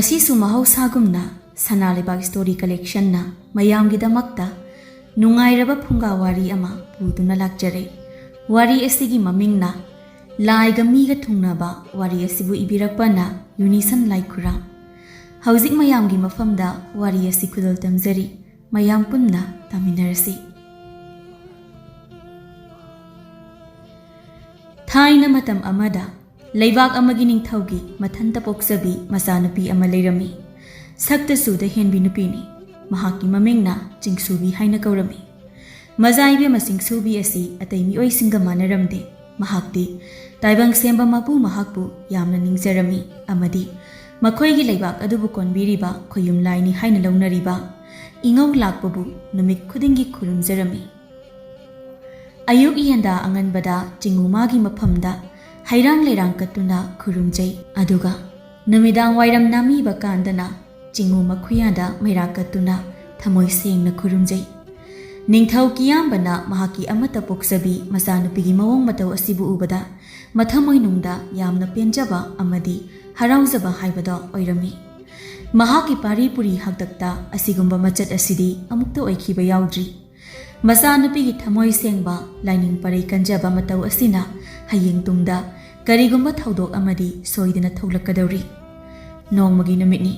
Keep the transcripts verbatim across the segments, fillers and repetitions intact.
ꯉꯁꯤꯁꯨ ꯃꯍꯧꯁꯥꯒꯨꯝꯅ ꯁꯅꯥ ꯂꯩꯕꯥꯛ ꯁ꯭ꯇꯣꯔꯤ ꯀꯂꯦꯛꯁꯟꯅ ꯃꯌꯥꯝꯒꯤꯗꯃꯛꯇ ꯅꯨꯡꯉꯥꯏꯔꯕ ꯐꯨꯡꯒꯥ ꯋꯥꯔꯤ ꯑꯃ ꯄꯨꯗꯨꯅ ꯂꯥꯛꯆꯔꯦ꯫ ꯋꯥꯔꯤ ꯑꯁꯤꯒꯤ ꯃꯃꯤꯡꯅ ꯂꯥꯏꯒ ꯃꯤꯒ ꯊꯨꯡꯅꯕ꯫ ꯋꯥꯔꯤ ꯑꯁꯤꯕꯨ ꯏꯕꯤꯔꯛꯄꯅ ꯌꯨꯅꯤꯁꯟ ꯂꯥꯏꯈꯨꯔꯥ꯫ ꯍꯧꯖꯤꯛ ꯃꯌꯥꯝꯒꯤ ꯃꯐꯝꯗ ꯋꯥꯔꯤ ꯑꯁꯤ ꯈꯨꯗꯣꯜ ꯇꯝꯖꯔꯤ꯫ ꯃꯌꯥꯝ ꯄꯨꯟꯅ ꯇꯥꯃꯤꯟꯅꯔꯁꯤ꯫ ꯊꯥꯏꯅ ꯃꯇꯝ ꯑꯃꯗ ꯂꯩꯕꯥꯛ ꯑꯃꯒꯤ ꯅꯤꯡꯊꯧꯒꯤ ꯃꯊꯟꯇ ꯄꯣꯛꯆꯕꯤ ꯃꯆꯥꯅꯨꯄꯤ ꯑꯃ ꯂꯩꯔꯝꯃꯤ꯫ ꯁꯛꯇ ꯆꯨꯗ ꯍꯦꯟꯕꯤ ꯅꯨꯄꯤꯅꯤ꯫ ꯃꯍꯥꯛꯀꯤ ꯃꯃꯤꯡꯅ ꯆꯤꯡꯁꯨꯕꯤ ꯍꯥꯏꯅ ꯀꯧꯔꯝꯃꯤ꯫ ꯃꯖꯥ ꯏꯕꯦꯝꯃ ꯆꯤꯡꯁꯨꯕꯤ ꯑꯁꯤ ꯑꯇꯩ ꯃꯤꯑꯣꯏꯁꯤꯡꯒ ꯃꯥꯟꯅꯔꯝꯗꯦ꯫ ꯃꯍꯥꯛꯇꯤ ꯇꯥꯏꯕꯪ ꯁꯦꯝꯕ ꯃꯄꯨ ꯃꯍꯥꯛꯄꯨ ꯌꯥꯝꯅ ꯅꯤꯡꯖꯔꯝꯃꯤ ꯑꯃꯗꯤ ꯃꯈꯣꯏꯒꯤ ꯂꯩꯕꯥꯛ ꯑꯗꯨꯕꯨ ꯀꯣꯟꯕꯤꯔꯤꯕ ꯈꯣꯌꯨꯝ ꯂꯥꯏꯅꯤ ꯍꯥꯏꯅ ꯂꯧꯅꯔꯤꯕ ꯏꯉꯧ ꯂꯥꯛꯄꯕꯨ ꯅꯨꯃꯤꯠ ꯈꯨꯗꯤꯡꯒꯤ ꯈꯨꯔꯨꯝꯖꯔꯝꯃꯤ꯫ ꯑꯌꯨꯛ ꯌꯦꯟꯗꯥ ꯑꯉꯟꯕꯗ ꯆꯤꯡꯉꯨ ꯃꯥꯒꯤ ꯃꯐꯝꯗ ꯍꯩꯔꯥꯡ ꯂꯩꯔꯥꯡ ꯀꯠꯇꯨꯅ ꯈꯨꯔꯨꯝꯖꯩ꯫ ꯑꯗꯨꯒ ꯅꯨꯃꯤꯗꯥꯡ ꯋꯥꯏꯔꯝ ꯅꯥꯃꯤꯕ ꯀꯥꯟꯗꯅ ꯆꯤꯡꯉꯨ ꯃꯈꯨꯌꯥꯗ ꯃꯩꯔꯥ ꯀꯠꯇꯨꯅ ꯊꯃꯣꯏ ꯁꯦꯡꯅ ꯈꯨꯔꯨꯝꯖꯩ꯫ ꯅꯤꯡꯊꯧ ꯀꯤꯌꯥꯝꯕꯅ ꯃꯍꯥꯛꯀꯤ ꯑꯃꯠꯇ ꯄꯣꯛꯆꯕꯤ ꯃꯆꯥꯅꯨꯄꯤꯒꯤ ꯃꯑꯣꯡ ꯃꯇꯧ ꯑꯁꯤꯕꯨ ꯎꯕꯗ ꯃꯊꯃꯣꯏꯅꯨꯡꯗ ꯌꯥꯝꯅ ꯄꯦꯟꯖꯕ ꯑꯃꯗꯤ ꯍꯔꯥꯎꯖꯕ ꯍꯥꯏꯕꯗꯣ ꯑꯣꯏꯔꯝꯃꯤ꯫ ꯃꯍꯥꯛꯀꯤ ꯄꯥꯔꯤ ꯄꯨꯔꯤ ꯍꯥꯛꯇꯛꯇ ꯑꯁꯤꯒꯨꯝꯕ ꯃꯆꯠ ꯑꯁꯤꯗꯤ ꯑꯃꯨꯛꯇ ꯑꯣꯏꯈꯤꯕ ꯌꯥꯎꯗ꯭ꯔꯤ꯫ ꯃꯆꯥꯅꯨꯄꯤꯒꯤ ꯊꯃꯣꯏ ꯁꯦꯡꯕ, ꯂꯥꯏꯅꯤꯡ ꯄꯔꯩ ꯀꯟꯖꯕ ꯃꯇꯧ ꯑꯁꯤꯅ ꯍꯌꯦꯡ ꯇꯨꯡꯗ ꯀꯔꯤꯒꯨꯝꯕ ꯊꯧꯗꯣꯛ ꯑꯃꯗꯤ ꯁꯣꯏꯗꯅ ꯊꯣꯛꯂꯛꯀꯗꯧꯔꯤ꯫ ꯅꯣꯡꯃꯒꯤ ꯅꯨꯃꯤꯠꯅꯤ꯫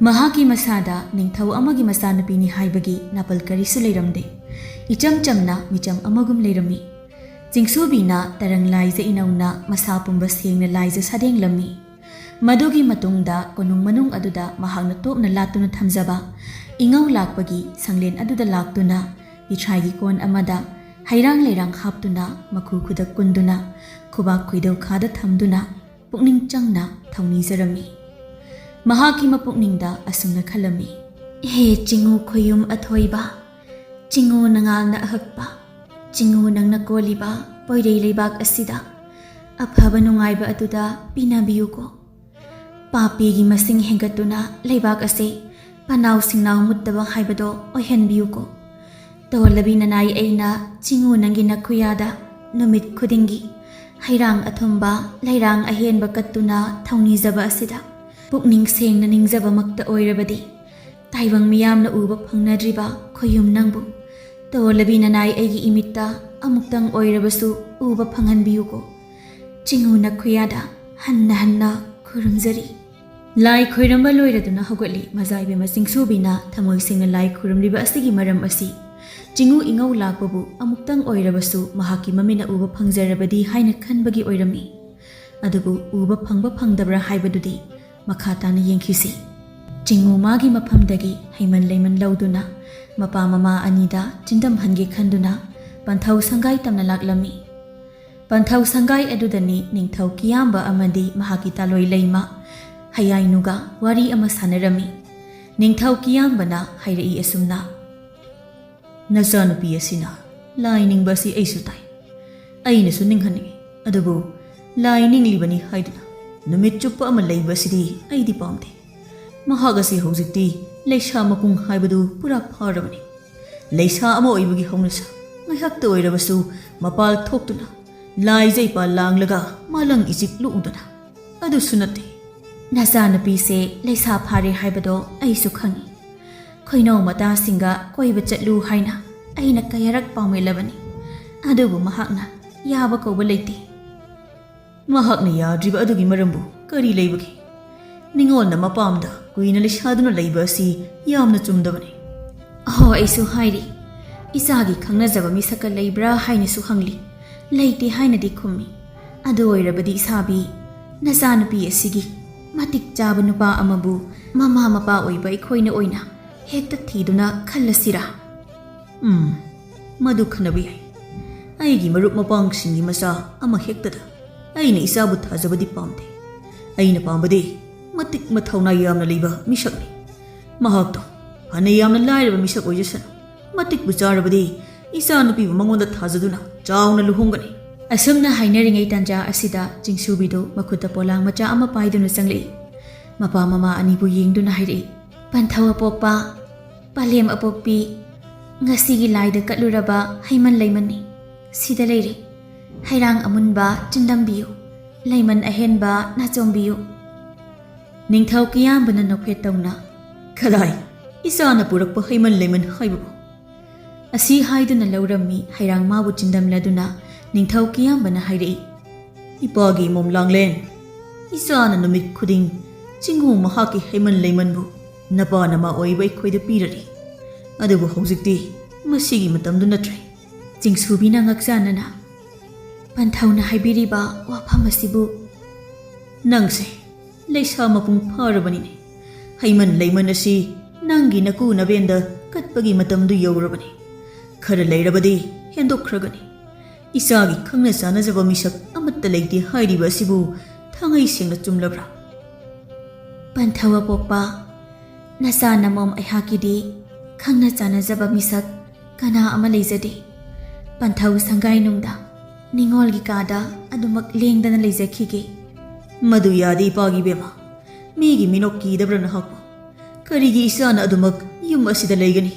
ꯃꯍꯥꯛꯀꯤ ꯃꯁꯥꯗ ꯅꯤꯡꯊꯧ ꯑꯃꯒꯤ ꯃꯆꯥꯅꯨꯄꯤꯅꯤ ꯍꯥꯏꯕꯒꯤ ꯅꯥꯄꯜ ꯀꯔꯤꯁꯨ ꯂꯩꯔꯝꯗꯦ꯫ ꯏꯆꯝ ꯆꯝꯅ ꯃꯤꯆꯝ ꯑꯃꯒꯨꯝ ꯂꯩꯔꯝꯃꯤ꯫ ꯆꯤꯡꯁꯨꯕꯤꯅ ꯇꯔꯪ ꯂꯥꯏꯖ ꯏꯅꯧꯅ ꯃꯁꯥ ꯄꯨꯝꯕ ꯁꯦꯡꯅ ꯂꯥꯏꯖ ꯁꯥꯗꯦꯡꯂꯝꯃꯤ꯫ ꯃꯗꯨꯒꯤ ꯃꯇꯨꯡꯗ ꯀꯣꯅꯨꯡ ꯃꯅꯨꯡ ꯑꯗꯨꯗ ꯃꯍꯥꯛꯅ ꯇꯣꯞꯅ ꯂꯥꯠꯇꯨꯅ ꯊꯝꯖꯕ ꯏꯉꯧ ꯂꯥꯛꯄꯒꯤ ꯁꯪꯂꯦꯟ ꯑꯗꯨꯗ ꯂꯥꯛꯇꯨꯅ ꯄꯤꯊ꯭ꯔꯥꯏꯒꯤ ꯀꯣꯟ ꯑꯃꯗ ꯍꯩꯔꯥꯡ ꯂꯩꯔꯥꯡ ꯍꯥꯞꯇꯨꯅ ꯃꯈꯨ ꯈꯨꯗꯛ ꯀꯨꯟꯗꯨꯅ ꯈꯨꯕꯥꯛ ꯈꯣꯏꯗꯧ ꯈꯥꯗ ꯊꯝꯗꯨꯅ ꯄꯨꯛꯅꯤꯡ ꯆꯪꯅ ꯊꯧꯅꯤꯖꯔꯝꯃꯤ꯫ ꯃꯍꯥꯛꯀꯤ ꯃꯄꯨꯛꯅꯤꯡꯗ ꯑꯁꯨꯝꯅ ꯈꯜꯂꯝꯃꯤ, "ꯍꯦ ꯆꯤꯡꯉꯨ ꯈꯣꯌꯨꯝ ꯑꯊꯣꯏꯕ, ꯆꯤꯡꯉꯨ ꯅꯉꯥꯜꯅ ꯑꯍꯛꯄ, ꯆꯤꯡꯉꯨ ꯅꯪꯅ ꯀꯣꯜꯂꯤꯕ ꯄꯣꯏꯔꯩ ꯂꯩꯕꯥꯛ ꯑꯁꯤꯗ ꯑꯐꯕ ꯅꯨꯡꯉꯥꯏꯕ ꯑꯗꯨꯗ ꯄꯤꯅꯕꯤꯌꯨꯀꯣ꯫ ꯄꯥꯄꯤꯒꯤ ꯃꯁꯤꯡ ꯍꯦꯟꯒꯠꯇꯨꯅ ꯂꯩꯕꯥꯛ ꯑꯁꯤ ꯄꯅꯥꯎ ꯁꯤꯡꯅꯥꯎ ꯃꯨꯠꯇꯕ ꯍꯥꯏꯕꯗꯣ ꯑꯣꯏꯍꯟꯕꯤꯌꯨꯀꯣ꯫ ꯇꯣꯜꯂꯕꯤ ꯅꯅꯥꯏ ꯑꯩꯅ ꯆꯤꯡꯉꯨ ꯅꯪꯒꯤ ꯅꯈꯨꯌꯥꯗ ꯅꯨꯃꯤꯠ ꯈꯨꯗꯤꯡꯒꯤ ꯍꯩꯔꯥꯡ ꯑꯊꯨꯝꯕ, ꯂꯩꯔꯥꯡ ꯑꯍꯦꯟꯕ ꯀꯠꯇꯨꯅ ꯊꯧꯅꯤꯖꯕ ꯑꯁꯤꯗ ꯄꯨꯛꯅꯤꯡ ꯁꯦꯡꯅ ꯅꯤꯡꯖꯕꯃꯛꯇ ꯑꯣꯏꯔꯕꯗꯤ, ꯇꯥꯏꯕꯪ ꯃꯤꯌꯥꯝꯅ ꯎꯕ ꯐꯪꯅꯗ꯭ꯔꯤꯕ ꯈꯣꯌꯨꯝ ꯅꯪꯕꯨ, ꯇꯣꯜꯂꯕꯤ ꯅꯅꯥꯏ ꯑꯩꯒꯤ ꯏꯃꯤꯠꯇ ꯑꯃꯨꯛꯇꯪ ꯑꯣꯏꯔꯕꯁꯨ ꯎꯕ ꯐꯪꯍꯟꯕꯤꯌꯨꯀꯣ꯫ ꯆꯤꯡꯉꯨ ꯅꯈꯨꯌꯥꯗ ꯍꯟꯅ ꯍꯟꯅ ꯈꯨꯔꯨꯝꯖꯔꯤ꯫ ꯂꯥꯏ ꯈꯣꯏꯔꯝꯕ ꯂꯣꯏꯔꯗꯨꯅ ꯍꯧꯒꯠꯂꯤ꯫ ꯃꯖꯥ ꯏꯕꯦꯝꯃ ꯆꯤꯡꯁꯨꯕꯤꯅ ꯊꯃꯣꯏ ꯁꯦꯡꯅ ꯂꯥꯏ ꯈꯨꯔꯨꯝꯂꯤꯕ ꯑꯁꯤꯒꯤ ꯃꯔꯝ ꯑꯁꯤ ꯆꯤꯡꯉꯨ ꯏꯉꯧ ꯂꯥꯛꯄꯕꯨ ꯑꯃꯨꯛꯇꯪ ꯑꯣꯏꯔꯕꯁꯨ ꯃꯍꯥꯛꯀꯤ ꯃꯃꯤꯠꯅ ꯎꯕ ꯐꯪꯖꯔꯕꯗꯤ ꯍꯥꯏꯅ ꯈꯟꯕꯒꯤ ꯑꯣꯏꯔꯝꯃꯤ꯫ ꯑꯗꯨꯕꯨ ꯎꯕ ꯐꯪꯕ ꯐꯪꯗꯕ꯭ꯔꯥ ꯍꯥꯏꯕꯗꯨꯗꯤ ꯃꯈꯥ ꯇꯥꯅ ꯌꯦꯡꯈꯤꯁꯤ꯫ ꯆꯤꯡꯉꯨ ꯃꯥꯒꯤ ꯃꯐꯝꯗꯒꯤ ꯍꯩꯃꯟ ꯂꯩꯃꯟ ꯂꯧꯗꯨꯅ ꯃꯄꯥ ꯃꯃꯥ ꯑꯅꯤꯗ ꯆꯤꯟꯗꯝꯍꯟꯒꯦ ꯈꯟꯗꯨꯅ ꯄꯟꯊꯧ ꯁꯪꯒꯥꯏ ꯇꯝꯅ ꯂꯥꯛꯂꯝꯃꯤ꯫ ꯄꯟꯊꯧ ꯁꯪꯒꯥꯏ ꯑꯗꯨꯗꯅꯤ ꯅꯤꯡꯊꯧ ꯀꯤꯌꯥꯝꯕ ꯑꯃꯗꯤ ꯃꯍꯥꯛꯀꯤ ꯇꯥꯂꯣꯏ ꯂꯩꯃ ꯍꯌꯥꯏꯅꯨꯒ ꯋꯥꯔꯤ ꯑꯃ ꯁꯥꯟꯅꯔꯝꯃꯤ꯫ ꯅꯤꯡꯊꯧ ꯀꯤꯌꯥꯝꯕꯅ ꯍꯥꯏꯔꯛꯏ ꯑꯁꯨꯝꯅ, "ꯅꯆꯥꯅꯨꯄꯤ ꯑꯁꯤꯅ ꯂꯥꯏ ꯅꯤꯡꯕ ꯑꯁꯤ ꯑꯩꯁꯨ ꯇꯥꯏ, ꯑꯩꯅꯁꯨ ꯅꯤꯡꯍꯟꯅꯤꯡꯏ꯫ ꯑꯗꯨꯕꯨ ꯂꯥꯏ ꯅꯤꯡꯂꯤꯕꯅꯤ ꯍꯥꯏꯗꯨꯅ ꯅꯨꯃꯤꯠ ꯆꯨꯞꯄ ꯑꯃ ꯂꯩꯕ ꯑꯁꯤꯗꯤ ꯑꯩꯗꯤ ꯄꯥꯝꯗꯦ꯫ ꯃꯍꯥꯛ ꯑꯁꯤ ꯍꯧꯖꯤꯛꯇꯤ ꯂꯩꯁꯥ ꯃꯄꯨꯡ ꯍꯥꯏꯕꯗꯨ ꯄꯨꯔꯥ ꯐꯥꯔꯕꯅꯤ꯫ ꯂꯩꯁꯥ ꯑꯃ ꯑꯣꯏꯕꯒꯤ ꯍꯧꯅꯁꯥ ꯉꯥꯏꯍꯥꯛꯇ ꯑꯣꯏꯔꯕꯁꯨ ꯃꯄꯥꯜ ꯊꯣꯛꯇꯨꯅ ꯂꯥꯏꯖꯩ ꯄꯥ ꯂꯥꯡꯂꯒ ꯃꯥꯂꯪ ꯏꯆꯤꯛ ꯂꯨꯎꯗꯅ ꯑꯗꯨꯁꯨ ꯅꯠꯇꯦ꯫ ꯅꯆꯥꯅꯨꯄꯤꯁꯦ ꯂꯩꯁꯥ ꯐꯥꯔꯦ ꯍꯥꯏꯕꯗꯣ ꯑꯩꯁꯨ ꯈꯪꯏ꯫ ꯈꯣꯏꯅꯧ ꯃꯇꯥꯁꯤꯡꯒ ꯀꯣꯏꯕ ꯆꯠꯂꯨ ꯍꯥꯏꯅ ꯑꯩꯅ ꯀꯌꯥꯔꯛ ꯄꯥꯎꯃꯦꯜꯂꯕꯅꯤ꯫ ꯑꯗꯨꯕꯨ ꯃꯍꯥꯛꯅ ꯌꯥꯕ ꯀꯧꯕ ꯂꯩꯇꯦ꯫" "ꯃꯍꯥꯛꯅ ꯌꯥꯗ꯭ꯔꯤꯕ ꯑꯗꯨꯒꯤ ꯃꯔꯝꯕꯨ ꯀꯔꯤ ꯂꯩꯕꯒꯦ? ꯅꯤꯉꯣꯜꯅ ꯃꯄꯥꯝꯗ ꯀꯨꯏꯅ ꯂꯩꯁꯥꯗꯨꯅ ꯂꯩꯕ ꯑꯁꯤ ꯌꯥꯝꯅ ꯆꯨꯝꯗꯕꯅꯤ꯫" "ꯑꯍꯣ, ꯑꯩꯁꯨ ꯍꯥꯏꯔꯤ, ꯏꯆꯥꯒꯤ ꯈꯪꯅꯖꯕ ꯃꯤꯁꯛꯀ ꯂꯩꯕ꯭ꯔꯥ ꯍꯥꯏꯅꯁꯨ ꯍꯪꯂꯤ, ꯂꯩꯇꯦ ꯍꯥꯏꯅꯗꯤ ꯈꯨꯝꯃꯤ꯫ ꯑꯗꯨ ꯑꯣꯏꯔꯕꯗꯤ ꯏꯁꯥꯕꯤ, ꯅꯆꯥꯅꯨꯄꯤ ꯑꯁꯤꯒꯤ ꯃꯇꯤꯛ ꯆꯥꯕ ꯅꯨꯄꯥ ꯑꯃꯕꯨ ꯃꯃꯥ ꯃꯄꯥ ꯑꯣꯏꯕ ꯑꯩꯈꯣꯏꯅ ꯑꯣꯏꯅ ꯍꯦꯛꯇ ꯊꯤꯗꯨꯅ ꯈꯜꯂꯁꯤꯔꯥ?" "ꯎꯝ, ꯃꯗꯨ ꯈꯟꯅꯕ ꯌꯥꯏ꯫ ꯑꯩꯒꯤ ꯃꯔꯨꯞ ꯃꯄꯥꯡꯁꯤꯡꯒꯤ ꯃꯆꯥ ꯑꯃ ꯍꯦꯛꯇꯗ ꯑꯩꯅ ꯏꯆꯥꯕꯨ ꯊꯥꯖꯕꯗꯤ ꯄꯥꯝꯗꯦ꯫ ꯑꯩꯅ ꯄꯥꯝꯕꯗꯤ ꯃꯇꯤꯛ ꯃꯊꯧꯅꯥ ꯌꯥꯝꯅ ꯂꯩꯕ ꯃꯤꯁꯛꯅꯤ꯫ ꯃꯍꯥꯛꯇꯣ ꯐꯅ ꯌꯥꯝꯅ ꯂꯥꯏꯔꯕ ꯃꯤꯁꯛ ꯑꯣꯏꯖꯁꯅꯨ, ꯃꯇꯤꯛꯄꯨ ꯆꯥꯔꯕꯗꯤ ꯏꯆꯥꯅꯨꯄꯤꯕꯨ ꯃꯉꯣꯟꯗ ꯊꯥꯖꯗꯨꯅ ꯆꯥꯎꯅ ꯂꯨꯍꯣꯡꯒꯅꯤ꯫" ꯑꯁꯨꯝꯅ ꯍꯥꯏꯅꯔꯤꯉꯩ ꯇꯥꯟꯖꯥ ꯑꯁꯤꯗ ꯆꯤꯡꯁꯨꯕꯤꯗꯨ ꯃꯈꯨꯠꯇ ꯄꯣꯂꯥꯡ ꯃꯆꯥ ꯑꯃ ꯄꯥꯏꯗꯨꯅ ꯆꯪꯂꯛꯏ꯫ ꯃꯄꯥ ꯃꯃꯥ ꯑꯅꯤꯕꯨ ꯌꯦꯡꯗꯨꯅ ꯍꯥꯏꯔꯛꯏ, "ꯄꯟꯊꯧ ꯑꯄꯣꯛꯄ, ꯄꯂꯦꯝ ꯑꯄꯣꯛꯄꯤ, ꯉꯁꯤꯒꯤ ꯂꯥꯏꯗ ꯀꯠꯂꯨꯔꯕ ꯍꯩꯃꯟ ꯂꯩꯃꯟꯅꯤ꯫ ꯁꯤꯗ ꯂꯩꯔꯦ꯫ ꯍꯩꯔꯥꯡ ꯑꯃꯨꯟꯕ ꯆꯤꯟꯗꯝꯕꯤꯌꯨ, ꯂꯩꯃꯟ ꯑꯍꯦꯟꯕ ꯅꯥꯆꯣꯝꯕꯤꯌꯨ꯫" ꯅꯤꯡꯊꯧ ꯀꯤꯌꯥꯝꯕꯅ ꯅꯣꯛꯐꯦꯠ ꯇꯧꯅ, "ꯀꯗꯥꯏ? ꯏꯆꯥꯅ ꯄꯨꯔꯛꯄ ꯍꯩꯃꯟ ꯂꯩꯃꯟ ꯍꯥꯏꯕꯕꯨ?" ꯑꯁꯤ ꯍꯥꯏꯗꯨꯅ ꯂꯧꯔꯝꯃꯤ ꯍꯩꯔꯥꯡ ꯃꯥꯕꯨ ꯆꯤꯟꯗꯝꯂꯗꯨꯅ ꯅꯤꯡꯊꯧ ꯀꯤꯌꯥꯝꯕꯅ ꯍꯥꯏꯔꯛꯏ, "ꯏꯄꯥꯒꯤ ꯃꯣꯝ ꯂꯥꯡꯂꯦꯟ, ꯏꯆꯥꯅ ꯅꯨꯃꯤꯠ ꯈꯨꯗꯤꯡ ꯆꯤꯡꯉꯨ ꯃꯍꯥꯛꯀꯤ ꯍꯩꯃꯟ ꯂꯩꯃꯟꯕꯨ ꯅꯄꯥ ꯅꯃꯥ ꯑꯣꯏꯕ ꯑꯩꯈꯣꯏꯗ ꯄꯤꯔꯔꯤ꯫ ꯑꯗꯨꯕꯨ ꯍꯧꯖꯤꯛꯇꯤ ꯃꯁꯤꯒꯤ ꯃꯇꯝꯗꯨ ꯅꯠꯇ꯭ꯔꯦ꯫" ꯆꯤꯡꯁꯨꯕꯤꯅ ꯉꯛꯆꯥꯅꯅ, "ꯄꯟꯊꯧꯅ ꯍꯥꯏꯕꯤꯔꯤꯕ ꯋꯥꯐꯝ ꯑꯁꯤꯕꯨ?" "ꯅꯪꯁꯦ ꯂꯩꯁꯥ ꯃꯄꯨꯡ ꯐꯥꯔꯕꯅꯤꯅꯦ꯫ ꯍꯩꯃꯟ ꯂꯩꯃꯟ ꯑꯁꯤ ꯅꯪꯒꯤ ꯅꯀꯨ ꯅꯕꯦꯟꯗ ꯀꯠꯄꯒꯤ ꯃꯇꯝꯗꯨ ꯌꯧꯔꯕꯅꯤ꯫ ꯈꯔ ꯂꯩꯔꯕꯗꯤ ꯍꯦꯟꯗꯣꯛꯈ꯭ꯔꯒꯅꯤ꯫ ꯏꯆꯥꯒꯤ ꯈꯪꯅ ꯆꯥꯟꯅꯖꯕ ꯃꯤꯁꯛ ꯑꯃꯠꯇ ꯂꯩꯇꯦ ꯍꯥꯏꯔꯤꯕ ꯑꯁꯤꯕꯨ ꯊꯥꯡꯉꯩ ꯁꯦꯡꯅ ꯆꯨꯝꯂꯕ꯭ꯔꯥ?" "ꯄꯟꯊꯧ ꯑꯄꯣꯛꯄ, ꯅꯆꯥ ꯅꯃꯣꯝ ꯑꯩꯍꯥꯛꯀꯤꯗꯤ ꯈꯪꯅ ꯆꯥꯟꯅꯖꯕ ꯃꯤꯁꯛ ꯀꯅꯥ ꯑꯃ ꯂꯩꯖꯗꯦ꯫ ꯄꯟꯊꯧ ꯁꯪꯒꯥꯏꯅꯨꯡꯗ ꯅꯤꯉꯣꯜꯒꯤ ꯀꯥꯗ ꯑꯗꯨꯃꯛ ꯂꯦꯡꯗꯅ ꯂꯩꯖꯈꯤꯒꯦ꯫" "ꯃꯗꯨ ꯌꯥꯗꯦ ꯏꯄꯥꯒꯤ ꯕꯦꯝꯃ꯫ ꯃꯤꯒꯤ ꯃꯤꯅꯣꯛ ꯀꯤꯗꯕ꯭ꯔꯥ ꯅꯍꯥꯛꯄꯨ? ꯀꯔꯤꯒꯤ ꯏꯆꯥꯅ ꯑꯗꯨꯃꯛ ꯌꯨꯝ ꯑꯁꯤꯗ ꯂꯩꯒꯅꯤ?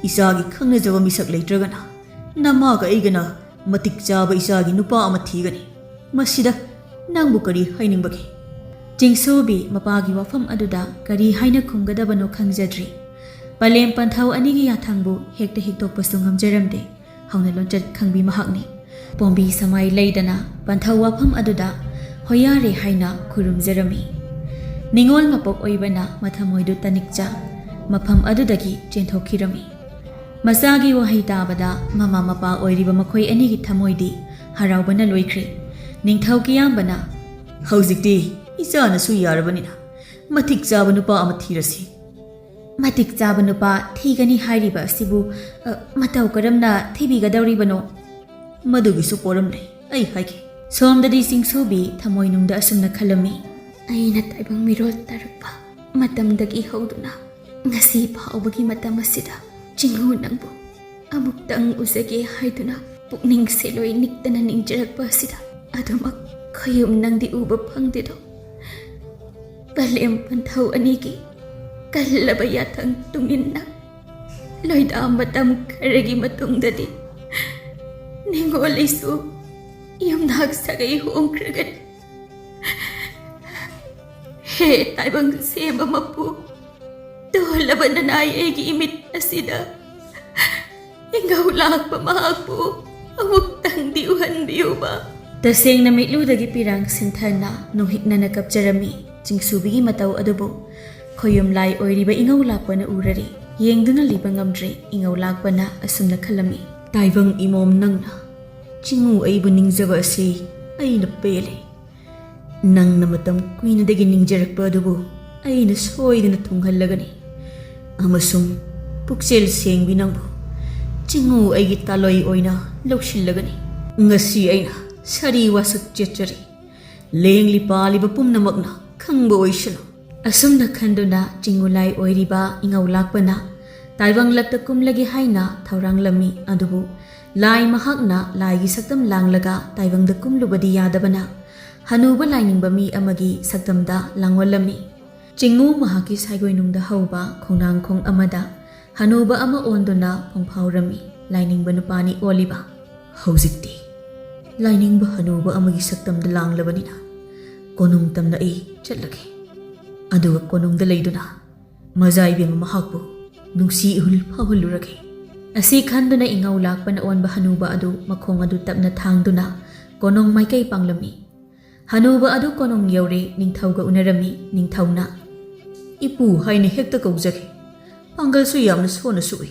ꯏꯆꯥꯒꯤ ꯈꯪꯅꯖꯕ ꯃꯤꯁꯛ ꯂꯩꯇ꯭ꯔꯒꯅ ꯅꯃꯥꯒ ꯑꯩꯒꯅ ꯃꯇꯤꯛ ꯆꯥꯕ ꯏꯆꯥꯒꯤ ꯅꯨꯄꯥ ꯑꯃ ꯊꯤꯒꯅꯤ꯫ ꯃꯁꯤꯗ ꯅꯪꯕꯨ ꯀꯔꯤ ꯍꯥꯏꯅꯤꯡꯕꯒꯦ?" ꯆꯤꯡꯁꯨꯕꯤ ꯃꯄꯥꯒꯤ ꯋꯥꯐꯝ ꯑꯗꯨꯗ ꯀꯔꯤ ꯍꯥꯏꯅ ꯈꯨꯝꯒꯗꯕꯅꯣ ꯈꯪꯖꯗ꯭ꯔꯤ꯫ ꯄꯂꯦꯝ ꯄꯟꯊꯧ ꯑꯅꯤꯒꯤ ꯌꯥꯊꯪꯕꯨ ꯍꯦꯛꯇ ꯍꯤꯛꯇꯣꯛꯄꯁꯨ ꯉꯝꯖꯔꯝꯗꯦ꯫ ꯍꯧꯅ ꯂꯣꯟꯆꯠ ꯈꯪꯕꯤ ꯃꯍꯥꯛꯅꯤ꯫ ꯄꯣꯝꯕꯤ ꯁꯃꯥꯏ ꯂꯩꯗꯅ ꯄꯟꯊꯧ ꯋꯥꯐꯝ ꯑꯗꯨꯗ ꯍꯣꯌꯥꯔꯦ ꯍꯥꯏꯅ ꯈꯨꯔꯨꯝꯖꯔꯝꯃꯤ꯫ ꯅꯤꯉꯣꯜ ꯃꯄꯣꯛ ꯑꯣꯏꯕꯅ ꯃꯊꯃꯣꯏꯗꯨ ꯇꯅꯤꯛꯆ ꯃꯐꯝ ꯑꯗꯨꯗꯒꯤ ꯆꯦꯟꯊꯣꯛꯈꯤꯔꯝꯃꯤ꯫ ꯃꯆꯥꯒꯤ ꯋꯥꯍꯩ ꯇꯥꯕꯗ ꯃꯃꯥ ꯃꯄꯥ ꯑꯣꯏꯔꯤꯕ ꯃꯈꯣꯏ ꯑꯅꯤꯒꯤ ꯊꯃꯣꯏꯗꯤ ꯍꯔꯥꯎꯕꯅ ꯂꯣꯏꯈ꯭ꯔꯦ꯫ ꯅꯤꯡꯊꯧ ꯀꯤꯌꯥꯝꯕꯅ, "ꯍꯧꯖꯤꯛꯇꯤ ꯏꯆꯥꯅꯁꯨ ꯌꯥꯔꯕꯅꯤꯅ ꯃꯇꯤꯛ ꯆꯥꯕ ꯅꯨꯄꯥ ꯑꯃ ꯊꯤꯔꯁꯤ꯫" "ꯃꯇꯤꯛ ꯆꯥꯕ ꯅꯨꯄꯥ ꯊꯤꯒꯅꯤ ꯍꯥꯏꯔꯤꯕ ꯑꯁꯤꯕꯨ, ꯑ, ꯃꯇꯧ ꯀꯔꯝꯅ ꯊꯤꯕꯤꯒꯗꯧꯔꯤꯕꯅꯣ?" "ꯃꯗꯨꯒꯤꯁꯨ ꯄꯣꯔꯝ ꯂꯩ, ꯑꯩ ꯍꯥꯏꯒꯦ꯫" ꯁꯣꯝꯗꯗꯤ ꯆꯤꯡꯁꯨꯕꯤ ꯊꯃꯣꯏꯅꯨꯡꯗ ꯑꯁꯨꯝꯅ ꯈꯜꯂꯝꯃꯤ, "ꯑꯩꯅ ꯇꯥꯏꯕꯪ ꯃꯤꯔꯣꯜ ꯇꯥꯔꯛꯄ ꯃꯇꯝꯗꯒꯤ ꯍꯧꯗꯨꯅ ꯉꯁꯤ ꯐꯥꯎꯕꯒꯤ ꯃꯇꯝ ꯑꯁꯤꯗ ꯆꯤꯡꯍꯨ ꯅꯪꯕꯨ ꯑꯃꯨꯛꯇꯪ ꯎꯖꯒꯦ ꯍꯥꯏꯗꯨꯅ ꯄꯨꯛꯅꯤꯡ ꯁꯦꯂꯣꯏ ꯅꯤꯛꯇꯅ ꯅꯤꯡꯖꯔꯛꯄ ꯑꯁꯤꯗ ꯑꯗꯨꯃꯛ ꯈꯌꯨꯝ ꯅꯪꯗꯤ ꯎꯕ ꯐꯪꯗꯦꯗꯣ꯫ ꯄꯂꯦꯝ ꯄꯟꯊꯧ ꯑꯅꯤꯒꯤ ꯀꯜꯂꯕ ꯌꯥꯊꯪ ꯇꯨꯡꯏꯟꯅ ꯂꯣꯏꯗꯥ ꯃꯇꯝ ꯈꯔꯒꯤ ꯃꯇꯨꯡꯗꯗꯤ ꯅꯤꯡꯉꯣꯜ ꯑꯩꯁꯨ ꯌꯨꯝꯅꯥꯛ ꯁꯥꯒꯩ ꯍꯣꯡꯈ꯭ꯔꯒꯅꯤ꯫" ꯍꯦ ꯇꯥꯏꯕꯪ ꯁꯦꯝꯕ ꯃꯄꯨ, ꯇꯣꯜꯂꯕ ꯅꯅꯥꯏ ꯑꯩꯒꯤ ꯏꯃꯤꯠ ꯑꯁꯤꯗ ꯏꯉꯧ ꯂꯥꯛꯄ ꯃꯍꯥꯛꯄꯨ ꯑꯃꯨꯛꯇꯪꯗꯤ ꯎꯍꯟꯕꯤꯌꯨꯕ꯫ ꯇꯁꯦꯡꯅ ꯃꯤꯠꯂꯨꯗꯒꯤ ꯄꯤꯔꯥꯡ ꯁꯤꯟꯊꯅ ꯅꯨꯡꯍꯤꯛꯅꯅ ꯀꯞꯆꯔꯝꯃꯤ꯫ ꯆꯤꯡꯁꯨꯕꯤꯒꯤ ꯃꯇꯧ ꯑꯗꯨꯕꯨ ꯈꯣꯌꯨꯝ ꯂꯥꯏ ꯑꯣꯏꯔꯤꯕ ꯏꯉꯧ ꯂꯥꯛꯄꯅ ꯎꯔꯔꯤ꯫ ꯌꯦꯡꯗꯨꯅ ꯂꯩꯕ ꯉꯝꯗ꯭ꯔꯦ꯫ ꯏꯉꯧ ꯂꯥꯛꯄꯅ ꯑꯁꯨꯝꯅ ꯈꯜꯂꯝꯃꯤ, "ꯇꯥꯏꯕꯪ ꯏꯃꯣꯝ, ꯅꯪꯅ ꯆꯤꯡꯉꯨ ꯑꯩꯕꯨ ꯅꯤꯡꯖꯕ ꯑꯁꯤ ꯑꯩꯅ ꯄꯦꯜꯂꯦ꯫ ꯅꯪꯅ ꯃꯇꯝ ꯀꯨꯏꯅꯗꯒꯤ ꯅꯤꯡꯖꯔꯛꯄ ꯑꯗꯨꯕꯨ ꯑꯩꯅ ꯁꯣꯏꯗꯅ ꯊꯨꯡꯍꯜꯂꯒꯅꯤ꯫ ꯑꯃꯁꯨꯡ ꯄꯨꯛꯆꯦꯜ ꯁꯦꯡꯕꯤ ꯅꯪꯕꯨ ꯆꯤꯡꯉꯨ ꯑꯩꯒꯤ ꯇꯥꯂꯣꯏ ꯑꯣꯏꯅ ꯂꯧꯁꯤꯜꯂꯒꯅꯤ꯫ ꯉꯁꯤ ꯑꯩꯅ ꯁꯥꯔꯤ ꯋꯥꯁꯛ ꯆꯦꯠꯆꯔꯤ꯫ ꯂꯦꯡꯂꯤ ꯄꯥꯜꯂꯤꯕ ꯄꯨꯝꯅꯃꯛꯅ ꯈꯪꯕ ꯑꯣꯏꯁꯅꯨ"꯫ ꯑꯁꯨꯝꯅ ꯈꯟꯗꯨꯅ ꯆꯤꯡꯉꯨ ꯂꯥꯏ ꯑꯣꯏꯔꯤꯕ ꯏꯉꯧ ꯂꯥꯛꯄꯅ ꯇꯥꯏꯕꯪ ꯂꯛꯇ ꯀꯨꯝꯂꯒꯦ ꯍꯥꯏꯅ ꯊꯧꯔꯥꯡꯂꯝꯃꯤ꯫ ꯑꯗꯨꯕꯨ ꯂꯥꯏ ꯃꯍꯥꯛꯅ ꯂꯥꯏꯒꯤ ꯁꯛꯇꯝ ꯂꯥꯡꯂꯒ ꯇꯥꯏꯕꯪꯗ ꯀꯨꯝꯂꯨꯕꯗꯤ ꯌꯥꯗꯕꯅ, ꯍꯅꯨꯕ ꯂꯥꯏꯅꯤꯡꯕ ꯃꯤ ꯑꯃꯒꯤ ꯁꯛꯇꯝꯗ ꯂꯥꯡꯑꯣꯜꯂꯝꯃꯤ꯫ ꯆꯤꯡꯉꯨ ꯃꯍꯥꯛꯀꯤ ꯁꯥꯏꯒꯣꯏꯅꯨꯡꯗ ꯍꯧꯕ ꯈꯣꯡꯅꯥꯡꯈꯣꯡ ꯑꯃꯗ ꯍꯅꯨꯕ ꯑꯃ ꯑꯣꯟꯗꯨꯅ ꯄꯣꯡꯐꯥꯎꯔꯝꯃꯤ꯫ ꯂꯥꯏꯅꯤꯡꯕ ꯅꯨꯄꯥꯅꯤ ꯑꯣꯜꯂꯤꯕ꯫ "ꯍꯧꯖꯤꯛꯇꯤ ꯂꯥꯏꯅꯤꯡꯕ ꯍꯅꯨꯕ ꯑꯃꯒꯤ ꯁꯛꯇꯝꯗ ꯂꯥꯡꯂꯕꯅꯤꯅ, ꯀꯣꯅꯨꯡ ꯇꯝꯅ ꯑꯩ ꯆꯠꯂꯒꯦ꯫ ꯑꯗꯨꯒ ꯀꯣꯅꯨꯡꯗ ꯂꯩꯗꯨꯅ ꯃꯖꯥ ꯏꯕꯦꯝꯃ ꯃꯍꯥꯛꯄꯨ ꯅꯨꯡꯁꯤ ꯏꯍꯨꯜ ꯐꯥꯎꯍꯜꯂꯨꯔꯒꯦ"꯫ ꯑꯁꯤ ꯈꯟꯗꯨꯅ ꯏꯉꯧ ꯂꯥꯛꯄꯅ ꯑꯣꯟꯕ ꯍꯅꯨꯕ ꯑꯗꯨ ꯃꯈꯣꯡ ꯑꯗꯨ ꯇꯞꯅ ꯊꯥꯡꯗꯨꯅ ꯀꯣꯅꯨꯡ ꯃꯥꯏꯀꯩ ꯄꯥꯡꯂꯝꯃꯤ꯫ ꯍꯅꯨꯕ ꯑꯗꯨ ꯀꯣꯅꯨꯡ ꯌꯧꯔꯦ꯫ ꯅꯤꯡꯊꯧꯒ ꯎꯅꯔꯝꯃꯤ꯫ ꯅꯤꯡꯊꯧꯅ, "ꯏꯄꯨ ꯍꯥꯏꯅ ꯍꯦꯛꯇ ꯀꯧꯖꯒꯦ꯫ ꯄꯥꯡꯒꯜꯁꯨ ꯌꯥꯝꯅ ꯁꯣꯟꯅ ꯁꯨꯏ꯫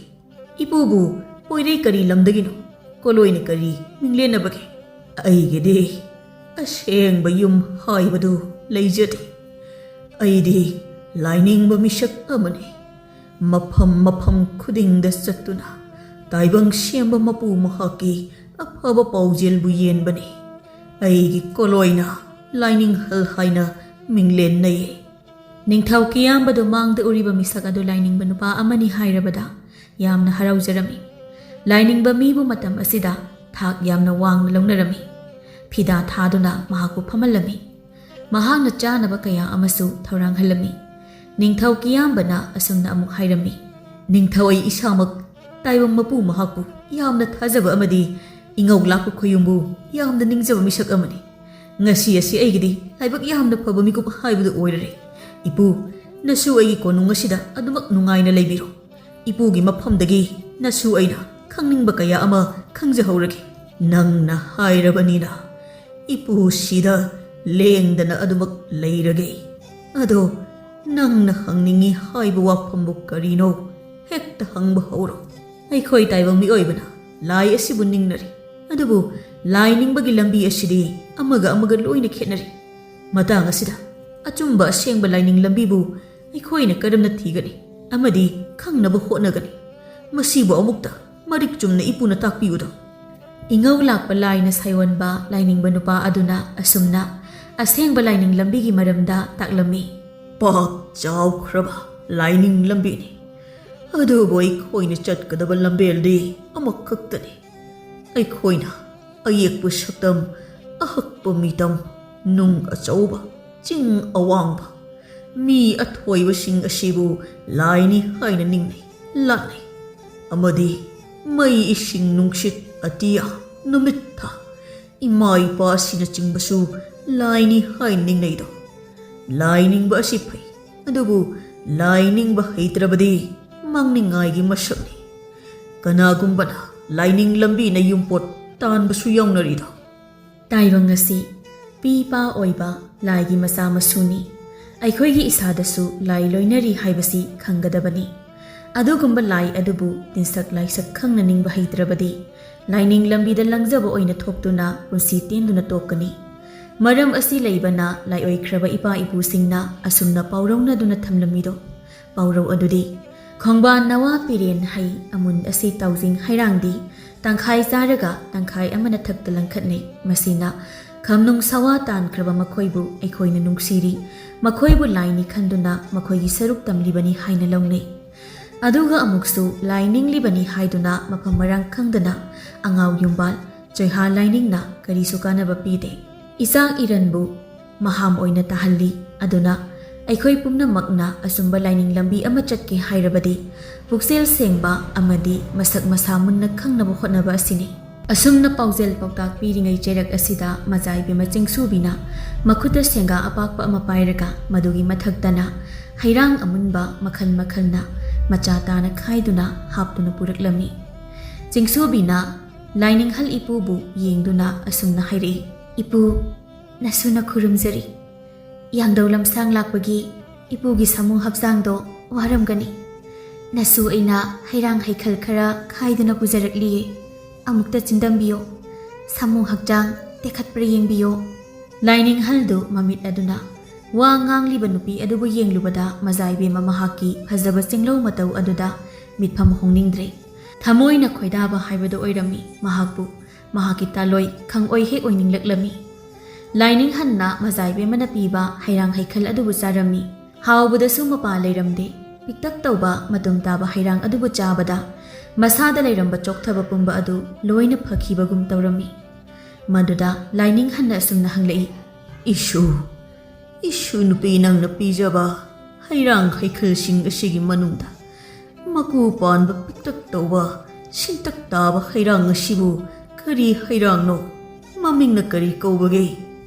ꯏꯄꯨꯕꯨ ꯄꯣꯏꯔꯩ ꯀꯔꯤ ꯂꯝꯗꯒꯤꯅꯣ? ꯀꯣꯂꯣꯏꯅ ꯀꯔꯤ ꯃꯤꯡꯂꯦꯟꯅꯕꯒꯦ? ꯑꯩꯒꯤꯗꯤ ꯑꯁꯦꯡꯕ ꯌꯨꯝ ꯍꯥꯏꯕꯗꯨ ꯂꯩꯖꯗꯦ꯫ ꯑꯩꯗꯤ ꯂꯥꯏꯅꯤꯡꯕ ꯃꯤꯁꯛ ꯑꯃꯅꯤ꯫ ꯃꯐꯝ ꯃꯐꯝ ꯈꯨꯗꯤꯡꯗ ꯆꯠꯇꯨꯅ ꯇꯥꯏꯕꯪ ꯁꯦꯝꯕ ꯃꯄꯨ ꯃꯍꯥꯛꯀꯤ ꯑꯐꯕ ꯄꯥꯎꯖꯦꯜꯕꯨ ꯌꯦꯟꯕꯅꯤ꯫ ꯑꯩꯒꯤ ꯀꯣꯂꯣꯏꯅ ꯂꯥꯏꯅꯤꯡꯍꯜ ꯍꯥꯏꯅ ꯃꯤꯡꯂꯦꯟꯅꯩ"꯫ ꯅꯤꯡꯊꯧ ꯀꯤꯌꯥꯝꯕꯗꯨ ꯃꯥꯡꯗ ꯎꯔꯤꯕ ꯃꯤꯁꯛ ꯑꯗꯨ ꯂꯥꯏꯅꯤꯡꯕ ꯅꯨꯄꯥ ꯑꯃꯅꯤ ꯍꯥꯏꯔꯕꯗ ꯌꯥꯝꯅ ꯍꯔꯥꯎꯖꯔꯝꯃꯤ꯫ ꯂꯥꯏꯅꯤꯡꯕ ꯃꯤꯕꯨ ꯃꯇꯝ ꯑꯁꯤꯗ ꯊꯥꯛ ꯌꯥꯝꯅ ꯋꯥꯡꯅ ꯂꯧꯅꯔꯝꯃꯤ꯫ ꯐꯤꯗꯥ ꯊꯥꯗꯨꯅ ꯃꯍꯥꯛꯄꯨ ꯐꯝꯍꯜꯂꯝꯃꯤ꯫ ꯃꯍꯥꯛꯅ ꯆꯥꯅꯕ ꯀꯌꯥ ꯑꯃꯁꯨ ꯊꯧꯔꯥꯡꯍꯜꯂꯝꯃꯤ꯫ ꯅꯤꯡꯊꯧ ꯀꯤꯌꯥꯝꯕꯅ ꯑꯁꯨꯝꯅ ꯑꯃꯨꯛ ꯍꯥꯏꯔꯝꯃꯤ, "ꯅꯤꯡꯊꯧ, ꯑꯩ ꯏꯁꯥꯃꯛ ꯇꯥꯏꯕꯪ ꯃꯄꯨ ꯃꯍꯥꯛꯄꯨ ꯌꯥꯝꯅ ꯊꯥꯖꯕ ꯑꯃꯗꯤ ꯏꯉꯧ ꯂꯥꯛꯄ ꯈꯣꯌꯨꯝꯕꯨ ꯌꯥꯝꯅ ꯅꯤꯡꯖꯕ ꯃꯤꯁꯛ ꯑꯃꯅꯤ꯫ ꯉꯁꯤ ꯑꯁꯤ ꯑꯩꯒꯤꯗꯤ ꯂꯥꯏꯕꯛ ꯌꯥꯝꯅ ꯐꯕ ꯃꯤꯀꯨꯞ ꯍꯥꯏꯕꯗꯨ ꯑꯣꯏꯔꯔꯦ"꯫ "ꯏꯄꯨ, ꯅꯁꯨ ꯑꯩꯒꯤ ꯀꯣꯅꯨꯡ ꯑꯁꯤꯗ ꯑꯗꯨꯃꯛ ꯅꯨꯡꯉꯥꯏꯅ ꯂꯩꯕꯤꯔꯣ꯫ ꯏꯄꯨꯒꯤ ꯃꯐꯝꯗꯒꯤ ꯅꯁꯨ ꯑꯩꯅ ꯈꯪꯅꯤꯡꯕ ꯀꯌꯥ ꯑꯃ ꯈꯪꯖꯍꯧꯔꯒꯦ꯫ ꯅꯪꯅ ꯍꯥꯏꯔꯕꯅꯤꯅ ꯏꯄꯨ ꯁꯤꯗ ꯂꯦꯡꯗꯅ ꯑꯗꯨꯃꯛ ꯂꯩꯔꯒꯦ꯫ ꯑꯗꯣ ꯅꯪꯅ ꯍꯪꯅꯤꯡꯉꯤ ꯍꯥꯏꯕ ꯋꯥꯐꯝꯕꯨ ꯀꯔꯤꯅꯣ? ꯍꯦꯛꯇ ꯍꯪꯕ ꯍꯧꯔꯣ꯫" ꯑꯩꯈꯣꯏ ꯇꯥꯏꯕꯪ ꯃꯤꯑꯣꯏꯕꯅ ꯂꯥꯏ ꯑꯁꯤꯕꯨ ꯅꯤꯡꯅꯔꯤ, ꯑꯗꯨꯕꯨ ꯂꯥꯏ ꯅꯤꯡꯕꯒꯤ ꯂꯝꯕꯤ ꯑꯁꯤꯗꯤ ꯑꯃꯒ ꯑꯃꯒ ꯂꯣꯏꯅ ꯈꯦꯠꯅꯔꯤ꯫ ꯃꯇꯥꯡ ꯑꯁꯤꯗ ꯑꯆꯨꯝꯕ ꯑꯁꯦꯡꯕ ꯂꯥꯏꯅꯤꯡ ꯂꯝꯕꯤꯕꯨ ꯑꯩꯈꯣꯏꯅ ꯀꯔꯝꯅ ꯊꯤꯒꯅꯤ ꯑꯃꯗꯤ ꯈꯪꯅꯕ ꯍꯣꯠꯅꯒꯅꯤ? ꯃꯁꯤꯕꯨ ꯑꯃꯨꯛꯇ ꯃꯔꯤꯛ ꯆꯨꯝꯅ ꯏꯄꯨꯅ ꯇꯥꯛꯄꯤꯌꯨꯗ꯫ ꯏꯉꯧ ꯂꯥꯛꯄ ꯂꯥꯏꯅ ꯁꯥꯏꯑꯣꯟꯕ ꯂꯥꯏꯅꯤꯡꯕ ꯅꯨꯄꯥ ꯑꯗꯨꯅ ꯑꯁꯨꯝꯅ ꯑꯁꯦꯡꯕ ꯂꯥꯏꯅꯤꯡ ꯂꯝꯕꯤꯒꯤ ꯃꯔꯝꯗ ꯇꯥꯛꯂꯝꯃꯤ꯫ ꯄꯥꯛ ꯆꯥꯎꯈ꯭ꯔꯕ ꯂꯥꯏꯅꯤꯡ ꯂꯝꯕꯤꯅꯤ, ꯑꯗꯨꯕꯨ ꯑꯩꯈꯣꯏꯅ ꯆꯠꯀꯗꯕ ꯂꯝꯕꯦꯜꯗꯤ ꯑꯃꯈꯛꯇꯅꯤ꯫ ꯑꯩꯈꯣꯏꯅ ꯑꯌꯦꯛꯄ ꯁꯛꯇꯝ, ꯑꯍꯛꯄ ꯃꯤꯇꯝ, ꯅꯨꯡ ꯑꯆꯧꯕ, ꯆꯤꯡ ꯑꯋꯥꯡꯕ, ꯃꯤ ꯑꯊꯣꯏꯕꯁꯤꯡ ꯑꯁꯤꯕꯨ ꯂꯥꯏꯅꯤ ꯍꯥꯏꯅ ꯅꯤꯡꯅꯩ, ꯂꯥꯠꯅꯩ꯫ ꯑꯃꯗꯤ ꯃꯩ, ꯏꯁꯤꯡ, ꯅꯨꯡꯁꯤꯠ, ꯑꯇꯤꯌꯥ, ꯅꯨꯃꯤꯠ, ꯊꯥ, ꯏꯃꯥ ꯏꯄꯥ ꯑꯁꯤꯅꯆꯤꯡꯕꯁꯨ ꯂꯥꯏꯅꯤ ꯍꯥꯏꯅ ꯅꯤꯡꯅꯩꯗꯣ꯫ ꯂꯥꯏ ꯅꯤꯡꯕ ꯑꯁꯤ ꯐꯩ, ꯑꯗꯨꯕꯨ ꯂꯥꯏ ꯅꯤꯡꯕ ꯍꯩꯇ꯭ꯔꯕꯗꯤ ꯃꯥꯡꯅꯤꯡꯉꯥꯏꯒꯤ ꯃꯁꯛꯅꯤ꯫ ꯀꯅꯥꯒꯨꯝꯕꯅ ꯂꯥꯏꯅꯤꯡ ꯂꯝꯕꯤꯅ ꯌꯨꯝꯄꯣꯠ ꯇꯥꯟꯕꯁꯨ ꯌꯥꯎꯅꯔꯤꯗꯣ꯫ ꯇꯥꯏꯕꯪ ꯑꯁꯤ ꯄꯤ ꯄꯥ ꯑꯣꯏꯕ ꯂꯥꯏꯒꯤ ꯃꯆꯥ ꯃꯁꯨꯅꯤ꯫ ꯑꯩꯈꯣꯏꯒꯤ ꯏꯁꯥꯗꯁꯨ ꯂꯥꯏ ꯂꯣꯏꯅꯔꯤ ꯍꯥꯏꯕꯁꯤ ꯈꯪꯒꯗꯕꯅꯤ꯫ ꯑꯗꯨꯒꯨꯝꯕ ꯂꯥꯏ ꯑꯗꯨꯕꯨ ꯇꯤꯟꯁꯛ ꯂꯥꯏꯁꯛ ꯈꯪꯅ ꯅꯤꯡꯕ ꯍꯩꯇ꯭ꯔꯕꯗꯤ ꯂꯥꯏꯅꯤꯡ ꯂꯝꯕꯤꯗ ꯂꯪꯖꯕ ꯑꯣꯏꯅ ꯊꯣꯛꯇꯨꯅ ꯄꯨꯟꯁꯤ ꯇꯦꯟꯗꯨꯅ ꯇꯣꯛꯀꯅꯤ꯫ ꯃꯔꯝ ꯑꯁꯤ ꯂꯩꯕꯅ ꯂꯥꯏꯑꯣꯏꯈ꯭ꯔꯕ ꯏꯄꯥ ꯏꯄꯨꯁꯤꯡꯅ ꯑꯁꯨꯝꯅ ꯄꯥꯎꯔꯧꯅꯗꯨꯅ ꯊꯝꯂꯝꯃꯤꯗꯣ꯫ ꯄꯥꯎꯔꯧ ꯑꯗꯨꯗꯤ, "ꯈꯣꯡꯕꯥꯟ ꯅꯋꯥ ꯄꯤꯔꯦꯟ ꯍꯩ, ꯑꯃꯨꯟ ꯑꯁꯤ ꯇꯥꯎꯖꯤꯡ ꯍꯩꯔꯥꯡꯗꯤ, ꯇꯪꯈꯥꯏ ꯆꯥꯔꯒ ꯇꯪꯈꯥꯏ ꯑꯃꯅ ꯊꯛꯇ ꯂꯪꯈꯠꯅꯩ꯫ ꯃꯁꯤꯅ ꯈꯝꯅꯨꯡ ꯁꯋꯥ ꯇꯥꯟꯈ꯭ꯔꯕ ꯃꯈꯣꯏꯕꯨ ꯑꯩꯈꯣꯏꯅ ꯅꯨꯡꯁꯤꯔꯤ, ꯃꯈꯣꯏꯕꯨ ꯂꯥꯏꯅꯤ ꯈꯟꯗꯨꯅ ꯃꯈꯣꯏꯒꯤ ꯁꯔꯨꯛ ꯇꯝꯂꯤꯕꯅꯤ ꯍꯥꯏꯅ ꯂꯧꯅꯩ꯫ ꯑꯗꯨꯒ ꯑꯃꯨꯛꯁꯨ ꯂꯥꯏ ꯅꯤꯡꯂꯤꯕꯅꯤ ꯍꯥꯏꯗꯨꯅ ꯃꯐꯝ ꯃꯔꯥꯡ ꯈꯪꯗꯅ ꯑꯉꯥꯎ ꯌꯨꯝꯕꯥꯜ, ꯆꯣꯏꯍꯥ ꯂꯥꯏꯅꯤꯡꯅ ꯀꯔꯤꯁꯨ ꯀꯥꯟꯅꯕ ꯄꯤꯗꯦ꯫ ꯏꯆꯥ ꯏꯔꯟꯕꯨ ꯃꯍꯥꯝ ꯑꯣꯏꯅ ꯇꯥꯍꯜꯂꯤ꯫ ꯑꯗꯨꯅ ꯑꯩꯈꯣꯏ ꯄꯨꯝꯅꯃꯛꯅ ꯑꯆꯨꯝꯕ ꯂꯥꯏꯅꯤꯡ ꯂꯝꯕꯤ ꯑꯃ ꯆꯠꯀꯦ ꯍꯥꯏꯔꯕꯗꯤ ꯄꯨꯛꯆꯦꯜ ꯁꯦꯡꯕ ꯑꯃꯗꯤ ꯃꯁꯛ ꯃꯁꯥ ꯃꯨꯟꯅ ꯈꯪꯅꯕ ꯍꯣꯠꯅꯕ ꯑꯁꯤꯅꯤ꯫ ꯑꯁꯨꯝꯅ ꯄꯥꯎꯖꯦꯜ ꯄꯥꯎꯇꯥꯛ ꯄꯤꯔꯤꯉꯩ ꯆꯩꯔꯛ ꯑꯁꯤꯗ ꯃꯖꯥꯏꯕꯦꯝꯃ ꯆꯤꯡꯁꯨꯕꯤꯅ ꯃꯈꯨꯠꯇ ꯁꯦꯡꯒꯥ ꯑꯄꯥꯛꯄ ꯑꯃ ꯄꯥꯏꯔꯒ ꯃꯗꯨꯒꯤ ꯃꯊꯛꯇꯅ ꯍꯩꯔꯥꯡ ꯑꯃꯨꯟꯕ ꯃꯈꯜ ꯃꯈꯜꯅ ꯃꯆꯥ ꯇꯥꯅ ꯈꯥꯏꯗꯨꯅ ꯍꯥꯞꯇꯨꯅ ꯄꯨꯔꯛꯂꯝꯃꯤ꯫ ꯆꯤꯡꯁꯨꯕꯤꯅ ꯂꯥꯏꯅꯤꯡꯍꯜ ꯏꯄꯨꯕꯨ ꯌꯦꯡꯗꯨꯅ ꯑꯁꯨꯝꯅ ꯍꯥꯏꯔꯛꯏ, "ꯏꯄꯨ, ꯅꯁꯨꯅ ꯈꯨꯔꯨꯝꯖꯔꯤ꯫ ꯌꯥꯡꯗꯧ ꯂꯝꯁꯥꯡ ꯂꯥꯛꯄꯒꯤ ꯏꯄꯨꯒꯤ ꯁꯥꯃꯨ ꯍꯛꯆꯥꯡꯗꯣ ꯋꯥꯔꯝꯒꯅꯤ꯫ ꯅꯁꯨ ꯑꯩꯅ ꯍꯩꯔꯥꯡ ꯍꯩꯈꯜ ꯈꯔ ꯈꯥꯏꯗꯨꯅ ꯄꯨꯖꯔꯛꯂꯤꯌꯦ꯫ ꯑꯃꯨꯛꯇ ꯆꯤꯟꯗꯝꯕꯤꯌꯣ꯫ ꯁꯥꯃꯨ ꯍꯛꯆꯥꯡ ꯇꯦꯛꯈꯠꯄ꯭ꯔꯥ ꯌꯦꯡꯕꯤꯌꯣ꯫" ꯂꯥꯏꯅꯤꯡꯍꯜꯗꯨ ꯃꯃꯤꯠ ꯑꯗꯨꯅ ꯋꯥ ꯉꯥꯡꯂꯤꯕ ꯅꯨꯄꯤ ꯑꯗꯨꯕꯨ ꯌꯦꯡꯂꯨꯕꯗ ꯃꯖꯥꯏꯕꯦꯝꯃ ꯃꯍꯥꯛꯀꯤ ꯐꯖꯕ ꯆꯤꯡꯂꯧ ꯃꯇꯧ ꯑꯗꯨꯗ ꯃꯤꯠꯐꯝ ꯍꯣꯡꯅꯤꯡꯗ꯭ꯔꯦ꯫ ꯊꯃꯣꯏꯅ ꯈꯣꯏꯗꯥꯕ ꯍꯥꯏꯕꯗꯨ ꯑꯣꯏꯔꯝꯃꯤ ꯃꯍꯥꯛꯄꯨ꯫ ꯃꯍꯥꯛꯀꯤ ꯇꯥꯂꯣꯏ ꯈꯪꯑꯣꯏ ꯍꯦꯛ ꯑꯣꯏꯅꯤꯡꯂꯛꯂꯝꯃꯤ꯫ ꯂꯥꯏꯅꯤꯡꯍꯟꯅ ꯃꯖꯥꯏꯕꯦꯝꯃꯅ ꯄꯤꯕ ꯍꯩꯔꯥꯡ ꯍꯩꯈꯜ ꯑꯗꯨꯕꯨ ꯆꯥꯔꯝꯃꯤ꯫ ꯍꯥꯎꯕꯗꯁꯨ ꯃꯄꯥ ꯂꯩꯔꯝꯗꯦ꯫ ꯄꯤꯛꯇꯛ ꯇꯧꯕ ꯃꯇꯨꯝ ꯇꯥꯕ ꯍꯩꯔꯥꯡ ꯑꯗꯨꯕꯨ ꯆꯥꯕꯗ ꯃꯁꯥꯗ ꯂꯩꯔꯝꯕ ꯆꯣꯛꯊꯕ ꯄꯨꯝꯕ ꯑꯗꯨ ꯂꯣꯏꯅ ꯐꯈꯤꯕꯒꯨꯝ ꯇꯧꯔꯝꯃꯤ꯫ ꯃꯗꯨꯗ ꯂꯥꯏꯅꯤꯡꯍꯟꯅ ꯑꯁꯨꯝꯅ ꯍꯪꯂꯛꯏ, "ꯏꯁꯨ, ꯏꯁꯨ ꯅꯨꯄꯤ, ꯅꯪꯅ ꯄꯤꯖꯕ ꯍꯩꯔꯥꯡ ꯍꯩꯈꯜꯁꯤꯡ ꯑꯁꯤꯒꯤ ꯃꯅꯨꯡꯗ ꯃꯀꯨ ꯄꯥꯟꯕ ꯄꯤꯛꯇꯛ ꯇꯧꯕ ꯁꯤꯟꯇꯛ ꯇꯥꯕ ꯍꯩꯔꯥꯡ ꯑꯁꯤꯕꯨ ꯀꯔꯤ ꯍꯩꯔꯥꯡꯅꯣ? ꯃꯃꯤꯡꯅ ꯀꯔꯤ ꯀꯧꯕꯒꯦ?"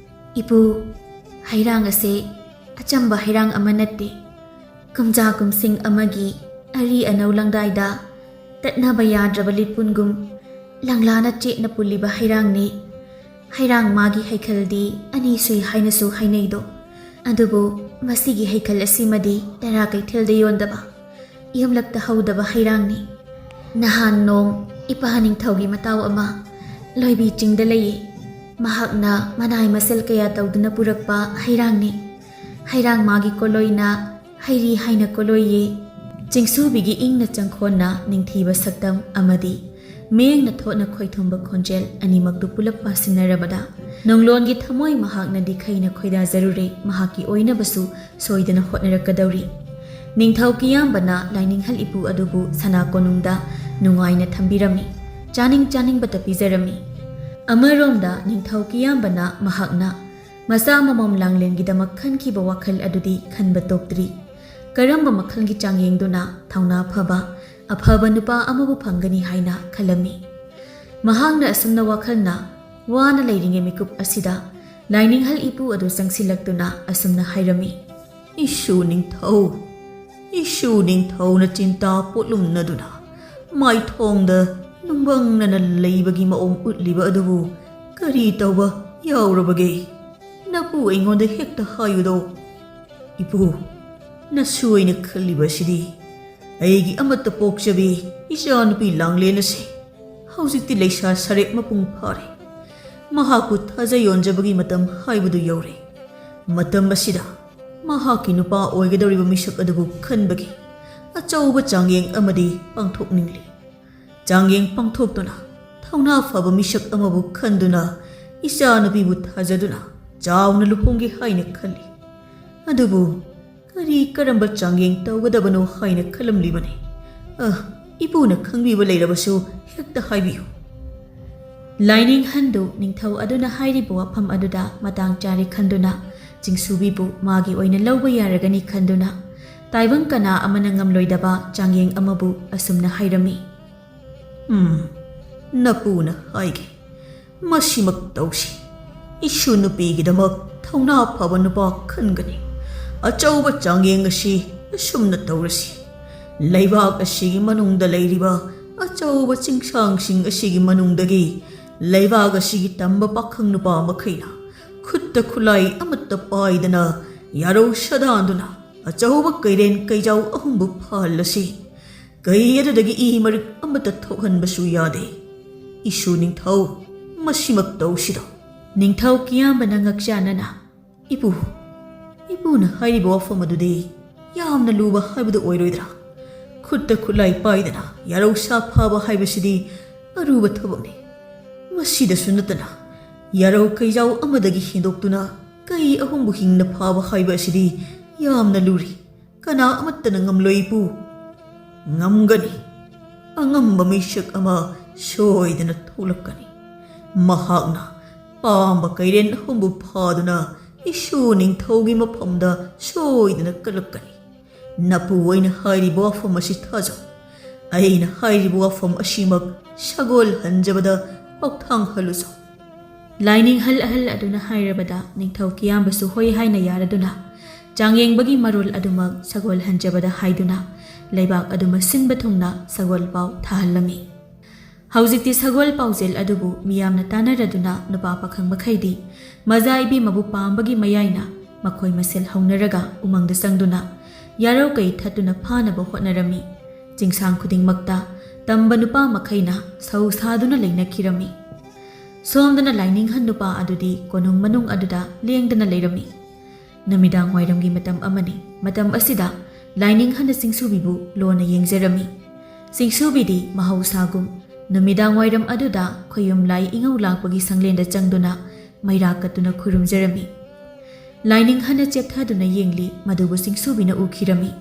"ꯏꯄꯨ, ꯍꯩꯔꯥꯡ ꯑꯁꯦ ꯑꯆꯝꯕ ꯍꯩꯔꯥꯡ ꯑꯃ ꯅꯠꯇꯦ꯫ ꯀꯨꯝꯖꯥ ꯀꯨꯝꯁꯤꯡ ꯑꯃꯒꯤ ꯑꯔꯤ ꯑꯅꯧ ꯂꯪꯗꯥꯏꯗ ꯇꯠꯅꯕ ꯌꯥꯗ꯭ꯔꯕ ꯂꯤꯠꯄꯨꯟꯒꯨꯝ ꯂꯪꯂꯥꯅ ꯆꯦꯠꯅ ꯄꯨꯜꯂꯤꯕ ꯍꯩꯔꯥꯡꯅꯤ꯫ ꯍꯩꯔꯥꯡ ꯃꯥꯒꯤ ꯍꯩꯈꯜꯗꯤ ꯑꯅꯤ ꯁꯨꯏ ꯍꯥꯏꯅꯁꯨ ꯍꯥꯏꯅꯩꯗꯣ꯫ ꯑꯗꯨꯕꯨ ꯃꯁꯤꯒꯤ ꯍꯩꯈꯜ ꯑꯁꯤꯃꯗꯤ ꯇꯔꯥ ꯀꯩꯊꯦꯜꯗ ꯌꯣꯟꯗꯕ, ꯌꯨꯝꯂꯛꯇ ꯍꯧꯗꯕ ꯍꯩꯔꯥꯡꯅꯤ꯫ ꯅꯍꯥꯟ ꯅꯣꯡ ꯏꯄꯥ ꯅꯤꯡꯊꯧꯒꯤ ꯃꯇꯥꯎ ꯑꯃ ꯂꯣꯏꯕꯤ ꯆꯤꯡꯗ ꯂꯩꯌꯦ꯫ ꯃꯍꯥꯛꯅ ꯃꯅꯥꯏ ꯃꯁꯜ ꯀꯌꯥ ꯇꯧꯗꯨꯅ ꯄꯨꯔꯛꯄ ꯍꯩꯔꯥꯡꯅꯤ꯫ ꯍꯩꯔꯥꯡ ꯃꯥꯒꯤ ꯀꯣꯂꯣꯏꯅ ꯍꯩꯔꯤ ꯍꯥꯏꯅ ꯀꯣꯂꯣꯏꯌꯦ꯫" ꯆꯤꯡꯁꯨꯕꯤꯒꯤ ꯏꯪꯅ ꯆꯪꯈꯣꯟꯅ ꯅꯤꯡꯊꯤꯕ ꯁꯛꯇꯝ ꯑꯃꯗꯤ ꯃꯌꯦꯡꯅ ꯊꯣꯠꯅ ꯈꯣꯏꯊꯨꯝꯕ ꯈꯣꯟꯖꯦꯜ ꯑꯅꯤꯃꯛꯇꯨ ꯄꯨꯂꯞ ꯄꯥꯁꯤꯟꯅꯔꯕꯗ ꯅꯣꯡꯂꯣꯟꯒꯤ ꯊꯃꯣꯏ ꯃꯍꯥꯛꯅꯗꯤ ꯈꯩꯅ ꯈꯣꯏꯗꯥꯖꯔꯨꯔꯦ꯫ ꯃꯍꯥꯛꯀꯤ ꯑꯣꯏꯅꯕꯁꯨ ꯁꯣꯏꯗꯅ ꯍꯣꯠꯅꯔꯛꯀꯗꯧꯔꯤ꯫ ꯅꯤꯡꯊꯧ ꯀꯤꯌꯥꯝꯕꯅ ꯂꯥꯏꯅꯤꯡꯍꯜ ꯏꯄꯨ ꯑꯗꯨꯕꯨ ꯁꯅꯥ ꯀꯣꯅꯨꯡꯗ ꯅꯨꯡꯉꯥꯏꯅ ꯊꯝꯕꯤꯔꯝꯃꯤ꯫ ꯆꯥꯅꯤꯡ ꯆꯥꯅꯤꯡꯕꯇ ꯄꯤꯖꯔꯝꯃꯤ꯫ ꯑꯃꯔꯣꯝꯗ ꯅꯤꯡꯊꯧ ꯀꯤꯌꯥꯝꯕꯅ ꯃꯍꯥꯛꯅ ꯃꯆꯥ ꯑꯃꯃꯝ ꯂꯥꯡꯂꯦꯟꯒꯤꯗꯃꯛ ꯈꯟꯈꯤꯕ ꯋꯥꯈꯜ ꯑꯗꯨꯗꯤ ꯈꯟꯕ ꯇꯣꯛꯇ꯭ꯔꯤ꯫ ꯀꯔꯝꯕ ꯃꯈꯜꯒꯤ ꯆꯥꯡꯌꯦꯡꯗꯨꯅ ꯊꯧꯅꯥ ꯐꯕ, ꯑꯐꯕ ꯅꯨꯄꯥ ꯑꯃꯕꯨ ꯐꯪꯒꯅꯤ ꯍꯥꯏꯅ ꯈꯜꯂꯝꯃꯤ꯫ ꯃꯍꯥꯛꯅ ꯑꯁꯨꯝꯅ ꯋꯥꯈꯜꯅ ꯋꯥꯅ ꯂꯩꯔꯤꯉꯩ ꯃꯤꯀꯨꯞ ꯑꯁꯤꯗ ꯂꯥꯏꯅꯤꯡꯍꯜ ꯏꯄꯨ ꯑꯗꯨ ꯆꯪꯁꯤꯜꯂꯛꯇꯨꯅ ꯑꯁꯨꯝꯅ ꯍꯥꯏꯔꯝꯃꯤ꯫ "ꯏꯁꯨ ꯅꯤꯡꯊꯧ, ꯏꯁꯨ ꯅꯤꯡꯊꯧꯅ ꯆꯤꯟꯇꯥ ꯄꯣꯠꯂꯨꯝꯅꯗꯨꯅ ꯃꯥꯏꯊꯣꯡꯗ ꯅꯨꯡꯕꯪꯅꯅ ꯂꯩꯕꯒꯤ ꯃꯑꯣꯡ ꯎꯠꯂꯤꯕ ꯑꯗꯨꯕꯨ ꯀꯔꯤ ꯇꯧꯕ ꯌꯥꯎꯔꯕꯒꯦ? ꯅꯄꯨ ꯑꯩꯉꯣꯟꯗ ꯍꯦꯛꯇ ꯍꯥꯏꯌꯨꯗꯣ꯫ ꯏꯄꯨ, ꯅꯁꯨ ꯑꯩꯅ ꯈꯜꯂꯤꯕ ꯑꯁꯤꯗꯤ ꯑꯩꯒꯤ ꯑꯃꯠꯇ ꯄꯣꯛꯆꯕꯤ ꯏꯆꯥꯅꯨꯄꯤ ꯂꯥꯡꯂꯦꯟ ꯑꯁꯤ ꯍꯧꯖꯤꯛꯇꯤ ꯂꯩꯁꯥ ꯁꯔꯦꯞ ꯃꯄꯨꯡ ꯐꯥꯔꯦ꯫ ꯃꯍꯥꯛꯄꯨ ꯊꯥꯖ ꯌꯣꯟꯖꯕꯒꯤ ꯃꯇꯝ ꯍꯥꯏꯕꯗꯨ ꯌꯧꯔꯦ꯫ ꯃꯇꯝ ꯑꯁꯤꯗ ꯃꯍꯥꯛꯀꯤ ꯅꯨꯄꯥ ꯑꯣꯏꯒꯗꯧꯔꯤꯕ ꯃꯤꯁꯛ ꯑꯗꯨꯕꯨ ꯈꯟꯕꯒꯤ ꯑꯆꯧꯕ ꯆꯥꯡꯌꯦꯡ ꯑꯃꯗꯤ ꯄꯥꯡꯊꯣꯛꯅꯤꯡꯂꯤ꯫ ꯆꯥꯡꯌꯦꯡ ꯄꯥꯡꯊꯣꯛꯇꯨꯅ ꯊꯧꯅꯥ ꯐꯕ ꯃꯤꯁꯛ ꯑꯃꯕꯨ ꯈꯟꯗꯨꯅ ꯏꯆꯥꯅꯨꯄꯤꯕꯨ ꯊꯥꯖꯗꯨꯅ ꯆꯥꯎꯅ ꯂꯨꯍꯣꯡꯒꯦ ꯍꯥꯏꯅ ꯈꯜꯂꯤ꯫ ꯑꯗꯨꯕꯨ ꯀꯔꯤ ꯀꯔꯝꯕ ꯆꯥꯡꯌꯦꯡ ꯇꯧꯒꯗꯕꯅꯣ ꯍꯥꯏꯅ ꯈꯜꯂꯝꯂꯤꯕꯅꯤ꯫ ꯑ, ꯏꯄꯨꯅ ꯈꯪꯕꯤꯕ ꯂꯩꯔꯕꯁꯨ ꯍꯦꯛꯇ ꯍꯥꯏꯕꯤꯌꯨ꯫" ꯂꯥꯏꯅꯤꯡꯍꯟꯗꯨ ꯅꯤꯡꯊꯧ ꯑꯗꯨꯅ ꯍꯥꯏꯔꯤꯕ ꯋꯥꯐꯝ ꯑꯗꯨꯗ ꯃꯇꯥꯡ ꯆꯥꯔꯦ ꯈꯟꯗꯨꯅ ꯆꯤꯡꯁꯨꯕꯤꯕꯨ ꯃꯥꯒꯤ ꯑꯣꯏꯅ ꯂꯧꯕ ꯌꯥꯔꯒꯅꯤ ꯈꯟꯗꯨꯅ ꯇꯥꯏꯕꯪ ꯀꯅꯥ ꯑꯃꯅ ꯉꯝꯂꯣꯏꯗꯕ ꯆꯥꯡꯌꯦꯡ ꯑꯃꯕꯨ ꯑꯁꯨꯝꯅ ꯍꯥꯏꯔꯝꯃꯤ꯫ "ꯎꯝ, ꯅꯄꯨꯅ ꯍꯥꯏꯒꯦ꯫ ꯃꯁꯤꯃꯛ ꯇꯧꯁꯤ꯫ ꯏꯁꯨ ꯅꯨꯄꯤꯒꯤꯗꯃꯛ ꯊꯧꯅꯥ ꯐꯕ ꯅꯨꯄꯥ ꯈꯟꯒꯅꯤ꯫ ꯑꯆꯧꯕ ꯆꯥꯡꯌꯦꯡ ꯑꯁꯤ ꯑꯁꯨꯝꯅ ꯇꯧꯔꯁꯤ꯫ ꯂꯩꯕꯥꯛ ꯑꯁꯤꯒꯤ ꯃꯅꯨꯡꯗ ꯂꯩꯔꯤꯕ ꯑꯆꯧꯕ ꯆꯤꯡꯁꯥꯡꯁꯤꯡ ꯑꯁꯤꯒꯤ ꯃꯅꯨꯡꯗꯒꯤ ꯂꯩꯕꯥꯛ ꯑꯁꯤꯒꯤ ꯇꯝꯕ ꯄꯥꯈꯪ ꯅꯨꯄꯥ ꯃꯈꯩꯅ ꯈꯨꯠꯇ ꯈꯨꯠꯂꯥꯏ ꯑꯃꯠꯇ ꯄꯥꯏꯗꯅ ꯌꯥꯔꯧ ꯁꯥꯗꯥꯟꯗꯨꯅ ꯑꯆꯧꯕ ꯀꯩꯔꯦꯟ ꯀꯩꯖꯥꯎ ꯑꯍꯨꯝꯕꯨ ꯐꯥꯍꯜꯂꯁꯤ꯫ ꯀꯩ ꯑꯗꯨꯗꯒꯤ ꯏ ꯃꯔꯤꯛ ꯑꯃꯠꯇ ꯊꯣꯛꯍꯟꯕꯁꯨ ꯌꯥꯗꯦ꯫ ꯏꯁꯨ ꯅꯤꯡꯊꯧ, ꯃꯁꯤꯃꯛ ꯇꯧꯁꯤꯔꯣ?" ꯅꯤꯡꯊꯧ ꯀꯤꯌꯥꯝꯕꯅ ꯉꯛꯆꯥꯅꯅ, "ꯏꯄꯨ, ꯏꯄꯨꯅ ꯍꯥꯏꯔꯤꯕ ꯋꯥꯐꯝ ꯑꯗꯨꯗꯤ ꯌꯥꯝꯅ ꯂꯨꯕ ꯍꯥꯏꯕꯗꯨ ꯑꯣꯏꯔꯣꯏꯗ꯭ꯔꯥ? ꯈꯨꯠꯇ ꯈꯨꯠꯂꯥꯏ ꯄꯥꯏꯗꯅ ꯌꯥꯔꯧ ꯁꯥ ꯐꯥꯕ ꯍꯥꯏꯕꯁꯤꯗꯤ ꯑꯔꯨꯕ ꯊꯕꯛꯅꯤ꯫ ꯃꯁꯤꯗꯁꯨ ꯅꯠꯇꯅ ꯌꯥꯔꯧ ꯀꯩꯖꯥꯎ ꯑꯃꯗꯒꯤ ꯍꯦꯟꯗꯣꯛꯇꯨꯅ ꯀꯩ ꯑꯍꯨꯝꯕꯨ ꯍꯤꯡꯅ ꯐꯥꯕ ꯍꯥꯏꯕ ꯑꯁꯤꯗꯤ ꯌꯥꯝꯅ ꯂꯨꯔꯤ꯫ ꯀꯅꯥ ꯑꯃꯠꯇꯅ ꯉꯝꯂꯣꯏ ꯏꯄꯨ꯫" "ꯉꯝꯒꯅꯤ꯫ ꯑꯉꯝꯕ ꯃꯤꯁꯛ ꯑꯃ ꯁꯣꯏꯗꯅ ꯊꯣꯛꯂꯛꯀꯅꯤ꯫ ꯃꯍꯥꯛꯅ ꯄꯥꯝꯕ ꯀꯩꯔꯦꯟ ꯑꯍꯨꯝꯕꯨ ꯐꯥꯗꯨꯅ ꯏꯁꯨ ꯅꯤꯡꯊꯧꯒꯤ ꯃꯐꯝꯗ ꯁꯣꯏꯗꯅ ꯀꯠꯂꯛꯀꯅꯤ꯫ ꯅꯄꯨ ꯑꯩꯅ ꯍꯥꯏꯔꯤꯕ ꯋꯥꯐꯝ ꯑꯁꯤ ꯊꯥꯖꯧ꯫ ꯑꯩꯅ ꯍꯥꯏꯔꯤꯕ ꯋꯥꯐꯝ ꯑꯁꯤꯃꯛ ꯁꯒꯣꯜ ꯍꯟꯖꯕꯗ ꯄꯥꯎꯊꯥꯡꯍꯜꯂꯨꯁꯨ꯫ ꯂꯥꯏꯅꯤꯡꯍꯜ ꯑꯍꯜ ꯑꯗꯨꯅ ꯍꯥꯏꯔꯕꯗ ꯅꯤꯡꯊꯧ ꯀꯤꯌꯥꯝꯕꯁꯨ ꯍꯣꯏ ꯍꯥꯏꯅ ꯌꯥꯔꯗꯨꯅ ꯆꯥꯡꯌꯦꯡꯕꯒꯤ ꯃꯔꯣꯜ ꯑꯗꯨꯃꯛ ꯁꯒꯣꯜ ꯍꯟꯖꯕꯗ ꯍꯥꯏꯗꯨꯅ ꯂꯩꯕꯥꯛ ꯑꯗꯨ ꯃꯁꯤꯟꯕ ꯊꯨꯡꯅ ꯁꯒꯣꯜ ꯄꯥꯎ ꯊꯥꯍꯜꯂꯝꯃꯤ꯫ ꯍꯧꯖꯤꯛꯇꯤ ꯁꯒꯣꯜ ꯄꯥꯎꯖꯦꯜ ꯑꯗꯨꯕꯨ ꯃꯤꯌꯥꯝꯅ ꯇꯥꯟꯅꯔꯗꯨꯅ ꯅꯨꯄꯥ ꯄꯥꯈꯪ ꯃꯈꯩꯗꯤ ꯃꯖꯥ ꯏꯕꯦꯝꯃꯕꯨ ꯄꯥꯝꯕꯒꯤ ꯃꯌꯥꯏꯅ ꯃꯈꯣꯏ ꯃꯁꯦꯜ ꯍꯧꯅꯔꯒ ꯎꯃꯪꯗ ꯆꯪꯗꯨꯅ ꯌꯥꯔꯧ ꯀꯩ ꯊꯠꯇꯨꯅ ꯐꯥꯅꯕ ꯍꯣꯠꯅꯔꯝꯃꯤ꯫ ꯆꯤꯡꯁꯥꯡ ꯈꯨꯗꯤꯡꯃꯛꯇ ꯇꯝꯕ ꯅꯨꯄꯥ ꯃꯈꯩꯅ ꯁꯧ ꯁꯥꯗꯨꯅ ꯂꯩꯅꯈꯤꯔꯝꯃꯤ꯫ ꯁꯣꯝꯗꯅ ꯂꯥꯏꯅꯤꯡꯍꯟ ꯅꯨꯄꯥ ꯑꯗꯨꯗꯤ ꯀꯣꯅꯨꯡ ꯃꯅꯨꯡ ꯑꯗꯨꯗ ꯂꯦꯡꯗꯅ ꯂꯩꯔꯝꯃꯤ꯫ ꯅꯨꯃꯤꯗꯥꯡ ꯋꯥꯏꯔꯝꯒꯤ ꯃꯇꯝ ꯑꯃꯅꯤ꯫ ꯃꯇꯝ ꯑꯁꯤꯗ ꯂꯥꯏꯅꯤꯡꯍꯟꯅ ꯆꯤꯡꯁꯨꯕꯤꯕꯨ ꯂꯣꯟꯅ ꯌꯦꯡꯖꯔꯝꯃꯤ꯫ ꯆꯤꯡꯁꯨꯕꯤꯗꯤ ꯃꯍꯧꯁꯥꯒꯨꯝ ꯅꯨꯃꯤꯗꯥꯡ ꯋꯥꯏꯔꯝ ꯑꯗꯨꯗ ꯈꯣꯌꯨꯝ ꯂꯥꯏ ꯏꯉꯧ ꯂꯥꯛꯄꯒꯤ ꯁꯪꯂꯦꯟꯗ ꯆꯪꯗꯨꯅ ꯃꯩꯔꯥ ꯀꯠꯇꯨꯅ ꯈꯨꯔꯨꯝꯖꯔꯝꯃꯤ꯫ ꯂꯥꯏꯅꯤꯡꯍꯟꯅ ꯆꯦꯞꯊꯗꯨꯅ ꯌꯦꯡꯂꯤ, ꯃꯗꯨꯕꯨ ꯆꯤꯡꯁꯨꯕꯤꯅ ꯎꯈꯤꯔꯝꯃꯤ꯫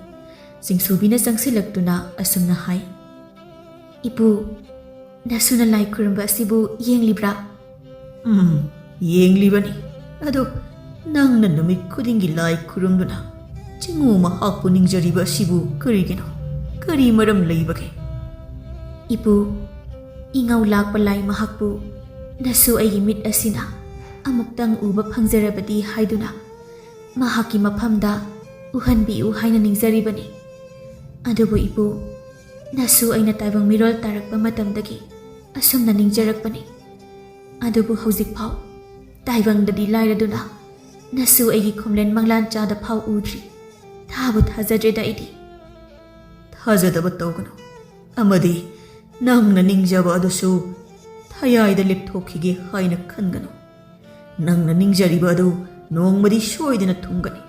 ꯆꯤꯡꯁꯨꯕꯤꯅ ꯆꯪꯁꯤꯜꯂꯛꯇꯨꯅ ꯑꯁꯨꯝꯅ ꯍꯥꯏ, "ꯏꯄꯨ, ꯅꯁꯨꯅ ꯂꯥꯏ ꯈꯨꯔꯨꯝꯕ ꯑꯁꯤꯕꯨ ꯌꯦꯡꯂꯤꯕ꯭ꯔꯥ?" "ꯎꯝ, ꯌꯦꯡꯂꯤꯕꯅꯤ꯫ ꯑꯗꯣ ꯅꯪꯅ ꯅꯨꯃꯤꯠ ꯈꯨꯗꯤꯡꯒꯤ ꯂꯥꯏ ꯈꯨꯔꯨꯝꯗꯨꯅ ꯆꯤꯡꯉꯨ ꯃꯍꯥꯛꯄꯨ ꯅꯤꯡꯖꯔꯤꯕ ꯑꯁꯤꯕꯨ ꯀꯔꯤꯒꯤꯅꯣ? ꯀꯔꯤ ꯃꯔꯝ ꯂꯩꯕꯒꯦ?" "ꯏꯄꯨ, ꯏꯉꯧ ꯂꯥꯛꯄ ꯂꯥꯏ ꯃꯍꯥꯛꯄꯨ ꯅꯁꯨ ꯑꯩꯒꯤ ꯃꯤꯠ ꯑꯁꯤꯅ ꯑꯃꯨꯛꯇꯪ ꯎꯕ ꯐꯪꯖꯔꯕꯗꯤ ꯍꯥꯏꯗꯨꯅ ꯃꯍꯥꯛꯀꯤ ꯃꯐꯝꯗ ꯎꯍꯟꯕꯤꯌꯨ ꯍꯥꯏꯅ ꯅꯤꯡꯖꯔꯤꯕꯅꯤ꯫ ꯑꯗꯨꯕꯨ ꯏꯄꯨ, ꯅꯁꯨ ꯑꯩꯅ ꯇꯥꯏꯕꯪ ꯃꯤꯔꯣꯜ ꯇꯥꯔꯛꯄ ꯃꯇꯝꯗꯒꯤ ꯑꯁꯨꯝꯅ ꯅꯤꯡꯖꯔꯛꯄꯅꯤ꯫ ꯑꯗꯨꯕꯨ ꯍꯧꯖꯤꯛꯐꯥꯎ ꯇꯥꯏꯕꯪꯗꯗꯤ ꯂꯥꯏꯔꯗꯨꯅ ꯅꯁꯨ ꯑꯩꯒꯤ ꯈꯣꯝꯂꯦꯟ ꯃꯪꯂꯥꯟ ꯆꯥꯗ ꯐꯥꯎ ꯎꯗ꯭ꯔꯤ꯫ ꯊꯥꯕꯨ ꯊꯥꯖꯗ꯭ꯔꯦꯗ ꯑꯩꯗꯤ꯫" "ꯊꯥꯖꯗꯕ ꯇꯧꯒꯅꯨ, ꯑꯃꯗꯤ ꯅꯪꯅ ꯅꯤꯡꯖꯕ ꯑꯗꯨꯁꯨ ꯊꯌꯥꯏꯗ ꯂꯦꯞꯊꯣꯛꯈꯤꯒꯦ ꯍꯥꯏꯅ ꯈꯟꯒꯅꯨ꯫ ꯅꯪꯅ ꯅꯤꯡꯖꯔꯤꯕ ꯑꯗꯨ ꯅꯣꯡꯃꯗꯤ ꯁꯣꯏꯗꯅ ꯊꯨꯡꯒꯅꯤ꯫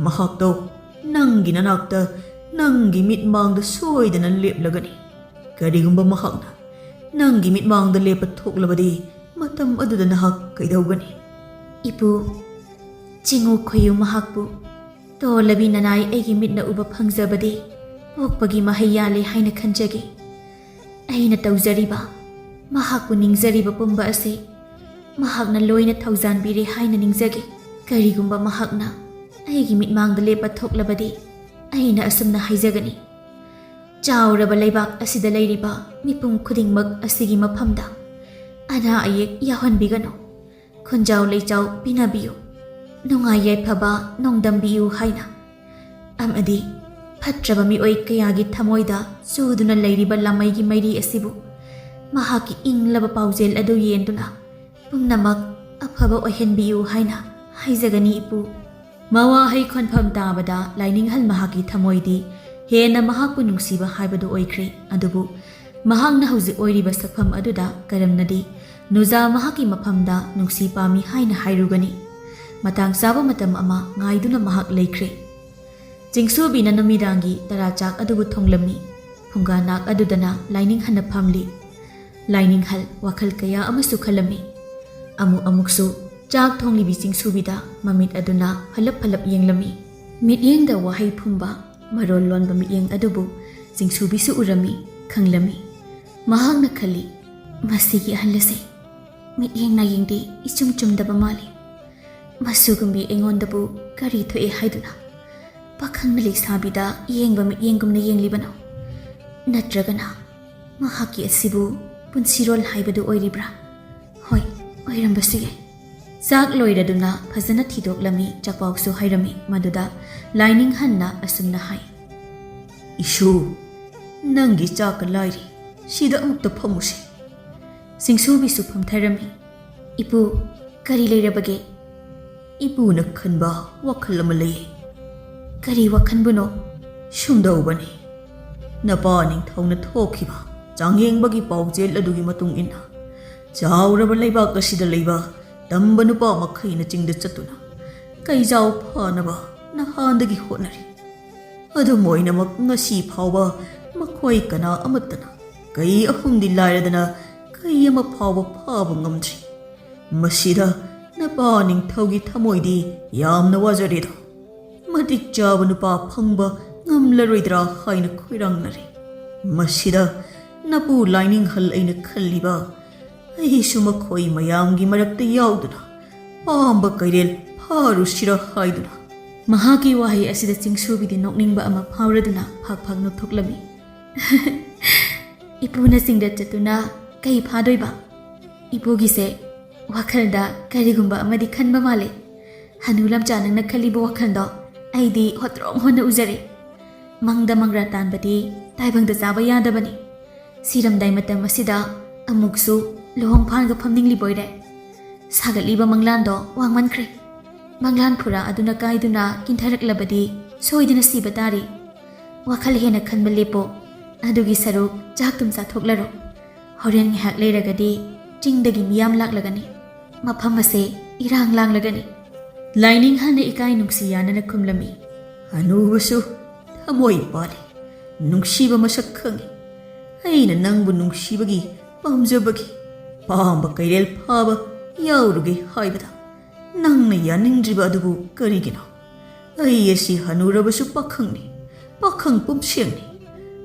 ꯃꯍꯥꯛꯇꯣ ꯅꯪꯒꯤ ꯅꯅꯥꯛꯇ, ꯅꯪꯒꯤ ꯃꯤꯠꯃꯥꯡꯗ ꯁꯣꯏꯗꯅ ꯂꯦꯞꯂꯒꯅꯤ꯫ ꯀꯔꯤꯒꯨꯝꯕ ꯃꯍꯥꯛꯅ ꯅꯪꯒꯤ ꯃꯤꯠꯃꯥꯡꯗ ꯂꯦꯞꯄ ꯊꯣꯛꯂꯕꯗꯤ, ꯃꯇꯝ ꯑꯗꯨꯗ ꯅꯍꯥꯛ ꯀꯩꯗꯧꯒꯅꯤ?" "ꯏꯄꯨ, ꯆꯤꯡꯉꯨ ꯈꯣꯏꯌꯨ ꯃꯍꯥꯛꯄꯨ ꯇꯣꯜꯂꯕꯤ ꯅꯅꯥꯏ ꯑꯩꯒꯤ ꯃꯤꯠꯅ ꯎꯕ ꯐꯪꯖꯕꯗꯤ ꯄꯣꯛꯄꯒꯤ ꯃꯍꯩ ꯌꯥꯜꯂꯦ ꯍꯥꯏꯅ ꯈꯟꯖꯒꯦ꯫ ꯑꯩꯅ ꯇꯧꯖꯔꯤꯕ, ꯃꯍꯥꯛꯄꯨ ꯅꯤꯡꯖꯔꯤꯕ ꯄꯨꯝꯕ ꯑꯁꯤ ꯃꯍꯥꯛꯅ ꯂꯣꯏꯅ ꯊꯧꯖꯥꯟꯕꯤꯔꯦ ꯍꯥꯏꯅ ꯅꯤꯡꯖꯒꯦ꯫ ꯀꯔꯤꯒꯨꯝꯕ ꯃꯍꯥꯛꯅ ꯑꯩꯒꯤ ꯃꯤꯠꯃꯥꯡꯗ ꯂꯦꯞꯄ ꯊꯣꯛꯂꯕꯗꯤ ꯑꯩꯅ ꯑꯁꯨꯝꯅ ꯍꯥꯏꯖꯒꯅꯤ, ꯆꯥꯎꯔꯕ ꯂꯩꯕꯥꯛ ꯑꯁꯤꯗ ꯂꯩꯔꯤꯕ ꯃꯤꯄꯨꯝ ꯈꯨꯗꯤꯡꯃꯛ ꯑꯁꯤꯒꯤ ꯃꯐꯝꯗ ꯑꯅꯥ ꯑꯌꯦꯛ ꯌꯥꯎꯍꯟꯕꯤꯒꯅꯨ꯫ ꯈꯨꯟꯖꯥꯎ ꯂꯩꯆꯥꯎ ꯄꯤꯅꯕꯤꯌꯨ꯫ ꯅꯨꯡꯉꯥꯏ ꯌꯥꯏꯐꯕ ꯅꯣꯡꯗꯝꯕꯤꯌꯨ ꯍꯥꯏꯅ꯫ ꯑꯃꯗꯤ ꯐꯠꯇ꯭ꯔꯕ ꯃꯤꯑꯣꯏ ꯀꯌꯥꯒꯤ ꯊꯃꯣꯏꯗ ꯆꯨꯗꯨꯅ ꯂꯩꯔꯤꯕ ꯂꯥꯃꯩꯒꯤ ꯃꯩꯔꯤ ꯑꯁꯤꯕꯨ ꯃꯍꯥꯛꯀꯤ ꯏꯪꯂꯕ ꯄꯥꯎꯖꯦꯜ ꯑꯗꯨ ꯌꯦꯟꯗꯨꯅ ꯄꯨꯝꯅꯃꯛ ꯑꯐꯕ ꯑꯣꯏꯍꯟꯕꯤꯌꯨ ꯍꯥꯏꯅ ꯍꯥꯏꯖꯒꯅꯤ, ꯏꯄꯨ꯫ ꯃꯋꯥꯍꯩ ꯈꯣꯟꯐꯝ ꯇꯥꯕꯗ ꯂꯥꯏꯅꯤꯡꯍꯜ ꯃꯍꯥꯛꯀꯤ ꯊꯃꯣꯏꯗꯤ ꯍꯦꯟꯅ ꯃꯍꯥꯛꯄꯨ ꯅꯨꯡꯁꯤꯕ ꯍꯥꯏꯕꯗꯨ ꯑꯣꯏꯈ꯭ꯔꯦ꯫ ꯑꯗꯨꯕꯨ ꯃꯍꯥꯛꯅ ꯍꯧꯖꯤꯛ ꯑꯣꯏꯔꯤꯕ ꯁꯛꯐꯝ ꯑꯗꯨꯗ ꯀꯔꯝꯅꯗꯤ ꯅꯨꯖꯥ ꯃꯍꯥꯛꯀꯤ ꯃꯐꯝꯗ ꯅꯨꯡꯁꯤ ꯄꯥꯝꯃꯤ ꯍꯥꯏꯅ ꯍꯥꯏꯔꯨꯒꯅꯤ? ꯃꯇꯥꯡ ꯆꯥꯕ ꯃꯇꯝ ꯑꯃ ꯉꯥꯏꯗꯨꯅ ꯃꯍꯥꯛ ꯂꯩꯈ꯭ꯔꯦ꯫ ꯆꯤꯡꯁꯨꯕꯤꯅ ꯅꯨꯃꯤꯗꯥꯡꯒꯤ ꯇꯔꯥ ꯆꯥꯛ ꯑꯗꯨꯕꯨ ꯊꯣꯡꯂꯝꯃꯤ꯫ ꯐꯨꯡꯒꯥ ꯅꯥꯛ ꯑꯗꯨꯗꯅ ꯂꯥꯏꯅꯤꯡꯍꯟꯅ ꯐꯝꯂꯤ꯫ ꯂꯥꯏꯅꯤꯡꯍꯜ ꯋꯥꯈꯜ ꯀꯌꯥ ꯑꯃꯁꯨ ꯈꯜꯂꯝꯃꯤ꯫ ꯑꯃꯨꯛ ꯑꯃꯨꯛꯁꯨ ꯆꯥꯛ ꯊꯣꯡꯂꯤꯕꯤ ꯆꯤꯡꯁꯨꯕꯤꯗ ꯃꯃꯤꯠ ꯑꯗꯨꯅ ꯐꯂꯞ ꯐꯂꯞ ꯌꯦꯡꯂꯝꯃꯤ꯫ ꯃꯤꯠꯌꯦꯡꯗ ꯋꯥꯍꯩ ꯐꯨꯝꯕ, ꯃꯔꯣꯜ ꯂꯣꯟꯕ ꯃꯤꯠꯌꯦꯡ ꯑꯗꯨꯕꯨ ꯆꯤꯡꯁꯨꯕꯤꯁꯨ ꯎꯔꯝꯃꯤ, ꯈꯪꯂꯝꯃꯤ꯫ ꯃꯍꯥꯛꯅ ꯈꯜꯂꯤ, "ꯃꯁꯤꯒꯤ ꯑꯍꯜ ꯑꯁꯤ ꯃꯤꯠꯌꯦꯡ ꯅꯥꯌꯦꯡꯗꯤ ꯏꯆꯨꯝ ꯆꯨꯝꯗꯕ ꯃꯥꯜꯂꯤ꯫ ꯃꯁꯨꯒꯨꯝꯕꯤ ꯑꯩꯉꯣꯟꯗꯕꯨ ꯀꯔꯤ ꯊꯣꯛꯑꯦ ꯍꯥꯏꯗꯨꯅ ꯄꯥꯈꯪ ꯂꯩꯁꯥꯕꯤꯗ ꯌꯦꯡꯕ ꯃꯤꯠꯌꯦꯡꯒꯨꯝꯅ ꯌꯦꯡꯂꯤꯕꯅꯣ? ꯅꯠꯇ꯭ꯔꯒꯅ ꯃꯍꯥꯛꯀꯤ ꯑꯁꯤꯕꯨ ꯄꯨꯟꯁꯤꯔꯣꯜ ꯍꯥꯏꯕꯗꯨ ꯑꯣꯏꯔꯤꯕ꯭ꯔꯥ? ꯍꯣꯏ, ꯑꯣꯏꯔꯝꯕꯁꯨ ꯌꯥꯏ"꯫ ꯆꯥꯛ ꯂꯣꯏꯔꯗꯨꯅ ꯐꯖꯅ ꯊꯤꯗꯣꯛꯂꯝꯃꯤ, ꯆꯥꯛꯄꯥꯎꯁꯨ ꯍꯩꯔꯝꯃꯤ꯫ ꯃꯗꯨꯗ ꯂꯥꯏꯅꯤꯡꯍꯟꯅ ꯑꯁꯨꯝꯅ ꯍꯥꯏ, "ꯏꯁꯨ, ꯅꯪꯒꯤ ꯆꯥꯛꯀ ꯂꯥꯏꯔꯤ, ꯁꯤꯗ ꯑꯃꯨꯛꯇ ꯐꯝꯃꯨꯁꯦ"꯫ ꯆꯤꯡꯁꯨꯕꯤꯁꯨ ꯐꯝꯊꯔꯝꯃꯤ꯫ "ꯏꯄꯨ, ꯀꯔꯤ ꯂꯩꯔꯕꯒꯦ?" "ꯏꯄꯨꯅ ꯈꯟꯕ ꯋꯥꯈꯜ ꯑꯃ ꯂꯩ"꯫ "ꯀꯔꯤ ꯋꯥꯈꯜꯕꯨꯅꯣ?" "ꯁꯨꯝꯗꯧꯕꯅꯤ, ꯅꯄꯥ ꯅꯤꯡꯊꯧꯅ ꯊꯣꯛꯈꯤꯕ ꯆꯥꯡꯌꯦꯡꯕꯒꯤ ꯄꯥꯎꯖꯦꯜ ꯑꯗꯨꯒꯤ ꯃꯇꯨꯡ ꯏꯟꯅ, ꯆꯥꯎꯔꯕ ꯂꯩꯕꯥꯛ ꯑꯁꯤꯗ ꯂꯩꯕ ꯇꯝꯕ ꯅꯨꯄꯥ ꯃꯈꯩꯅ ꯆꯤꯡꯗ ꯆꯠꯇꯨꯅ ꯀꯩꯖꯥꯎ ꯐꯥꯅꯕ ꯅꯍꯥꯟꯗꯒꯤ ꯍꯣꯠꯅꯔꯤ꯫ ꯑꯗꯨꯝ ꯑꯣꯏꯅꯃꯛ, ꯉꯁꯤ ꯐꯥꯎꯕ ꯃꯈꯣꯏ ꯀꯅꯥ ꯑꯃꯠꯇꯅ ꯀꯩ ꯑꯍꯨꯝꯗꯤ ꯂꯥꯏꯔꯗꯅ ꯀꯩ ꯑꯃ ꯐꯥꯎꯕ ꯐꯥꯕ ꯉꯝꯗ꯭ꯔꯤ꯫ ꯃꯁꯤꯗ ꯅꯄꯥ ꯅꯤꯡꯊꯧꯒꯤ ꯊꯃꯣꯏꯗꯤ ꯌꯥꯝꯅ ꯋꯥꯖꯔꯦꯗꯣ꯫ ꯃꯇꯤꯛ ꯆꯥꯕ ꯅꯨꯄꯥ ꯐꯪꯕ ꯉꯝꯂꯔꯣꯏꯗ꯭ꯔꯥ ꯍꯥꯏꯅ ꯈꯣꯏꯔꯥꯡꯅꯔꯦ꯫ ꯃꯁꯤꯗ ꯅꯄꯨ ꯂꯥꯏꯅꯤꯡꯍꯜ ꯑꯩꯅ ꯈꯜꯂꯤꯕ, ꯑꯩꯁꯨ ꯃꯈꯣꯏ ꯃꯌꯥꯝꯒꯤ ꯃꯔꯛꯇ ꯌꯥꯎꯗꯨꯅ ꯄꯥꯝꯕ ꯀꯩꯔꯦꯜ ꯐꯥꯔꯨꯁꯤꯔ ꯍꯥꯏꯗꯨꯅ"꯫ ꯃꯍꯥꯛꯀꯤ ꯋꯥꯍꯩ ꯑꯁꯤꯗ ꯆꯤꯡꯁꯨꯕꯤꯗꯤ ꯅꯣꯛꯅꯤꯡꯕ ꯑꯃ ꯐꯥꯎꯔꯗꯨꯅ ꯐꯥꯛ ꯐꯥꯛ ꯅꯣꯛꯊꯣꯛꯂꯝꯃꯤ꯫ ꯏꯄꯨꯅ ꯆꯤꯡꯗ ꯆꯠꯇꯨꯅ ꯀꯩ ꯐꯥꯗꯣꯏꯕ? ꯏꯄꯨꯒꯤꯁꯦ ꯋꯥꯈꯜꯗ ꯀꯔꯤꯒꯨꯝꯕ ꯑꯃꯗꯤ ꯈꯟꯕ ꯃꯥꯜꯂꯦ꯫ ꯍꯅꯨ ꯂꯝꯆꯥ, ꯅꯪꯅ ꯈꯜꯂꯤꯕ ꯋꯥꯈꯜꯗꯣ ꯑꯩꯗꯤ ꯍꯣꯇ꯭ꯔꯣꯡ ꯍꯣꯟꯅ ꯎꯖꯔꯦ꯫ ꯃꯪꯗ ꯃꯪꯒ꯭ꯔꯥ ꯇꯥꯟꯕꯗꯤ ꯇꯥꯏꯕꯪꯗ ꯆꯥꯕ ꯌꯥꯗꯕꯅꯤ꯫ ꯁꯤꯔꯝꯗꯥꯏ ꯃꯇꯝ ꯑꯁꯤꯗ ꯑꯃꯨꯛꯁꯨ ꯂꯨꯍꯣꯡ ꯐꯥꯟꯒ ꯐꯝꯅꯤꯡꯂꯤꯕꯣꯏꯔꯦ꯫ ꯁꯥꯒꯠꯂꯤꯕ ꯃꯪꯂꯥꯟꯗꯣ ꯋꯥꯡꯃꯟꯈ꯭ꯔꯦ꯫ ꯃꯪꯂꯥꯟ ꯐꯨꯔꯥ ꯑꯗꯨꯅ ꯀꯥꯏꯗꯨꯅ ꯀꯤꯟꯊꯔꯛꯂꯕꯗꯤ ꯁꯣꯏꯗꯅ ꯁꯤꯕ ꯇꯥꯔꯤ꯫ ꯋꯥꯈꯜ ꯍꯦꯟꯅ ꯈꯟꯕ ꯂꯦꯞꯄꯣ꯫ ꯑꯗꯨꯒꯤ ꯁꯔꯨꯛ ꯆꯥꯛ ꯇꯨꯝ ꯆꯥꯊꯣꯛꯂꯔꯣ꯫ ꯍꯣꯔꯦꯟ ꯉꯥꯏꯍꯥꯛ ꯂꯩꯔꯒꯗꯤ ꯆꯤꯡꯗꯒꯤ ꯃꯤꯌꯥꯝ ꯂꯥꯛꯂꯒꯅꯤ꯫ ꯃꯐꯝ ꯑꯁꯦ ꯏꯔꯥꯡ ꯂꯥꯡꯂꯒꯅꯤ꯫ ꯂꯥꯏꯅꯤꯡ ꯍꯟꯅ ꯏꯀꯥꯏ ꯅꯨꯡꯁꯤ ꯌꯥꯅꯅ ꯈꯨꯝꯂꯝꯃꯤ꯫ ꯍꯅꯨꯕꯁꯨ ꯊꯃꯣꯏ ꯄꯥꯜꯂꯤ, ꯅꯨꯡꯁꯤꯕ ꯃꯁꯛ ꯈꯪꯉꯤ꯫ ꯑꯩꯅ ꯅꯪꯕꯨ ꯅꯨꯡꯁꯤꯕꯒꯤ, ꯄꯥꯝꯖꯕꯒꯤ, ꯄꯥꯝꯕ ꯀꯩꯔꯦꯜ ꯐꯥꯕ ꯌꯥꯎꯔꯨꯒꯦ ꯍꯥꯏꯕꯗ ꯅꯪꯅ ꯌꯥꯅꯤꯡꯗ꯭ꯔꯤꯕ ꯑꯗꯨꯕꯨ ꯀꯔꯤꯒꯤꯅꯣ? ꯑꯩ ꯑꯁꯤ ꯍꯅꯨꯔꯕꯁꯨ ꯄꯥꯈꯪꯅꯤ, ꯄꯥꯈꯪ ꯄꯨꯝꯁꯦꯡꯅꯤ꯫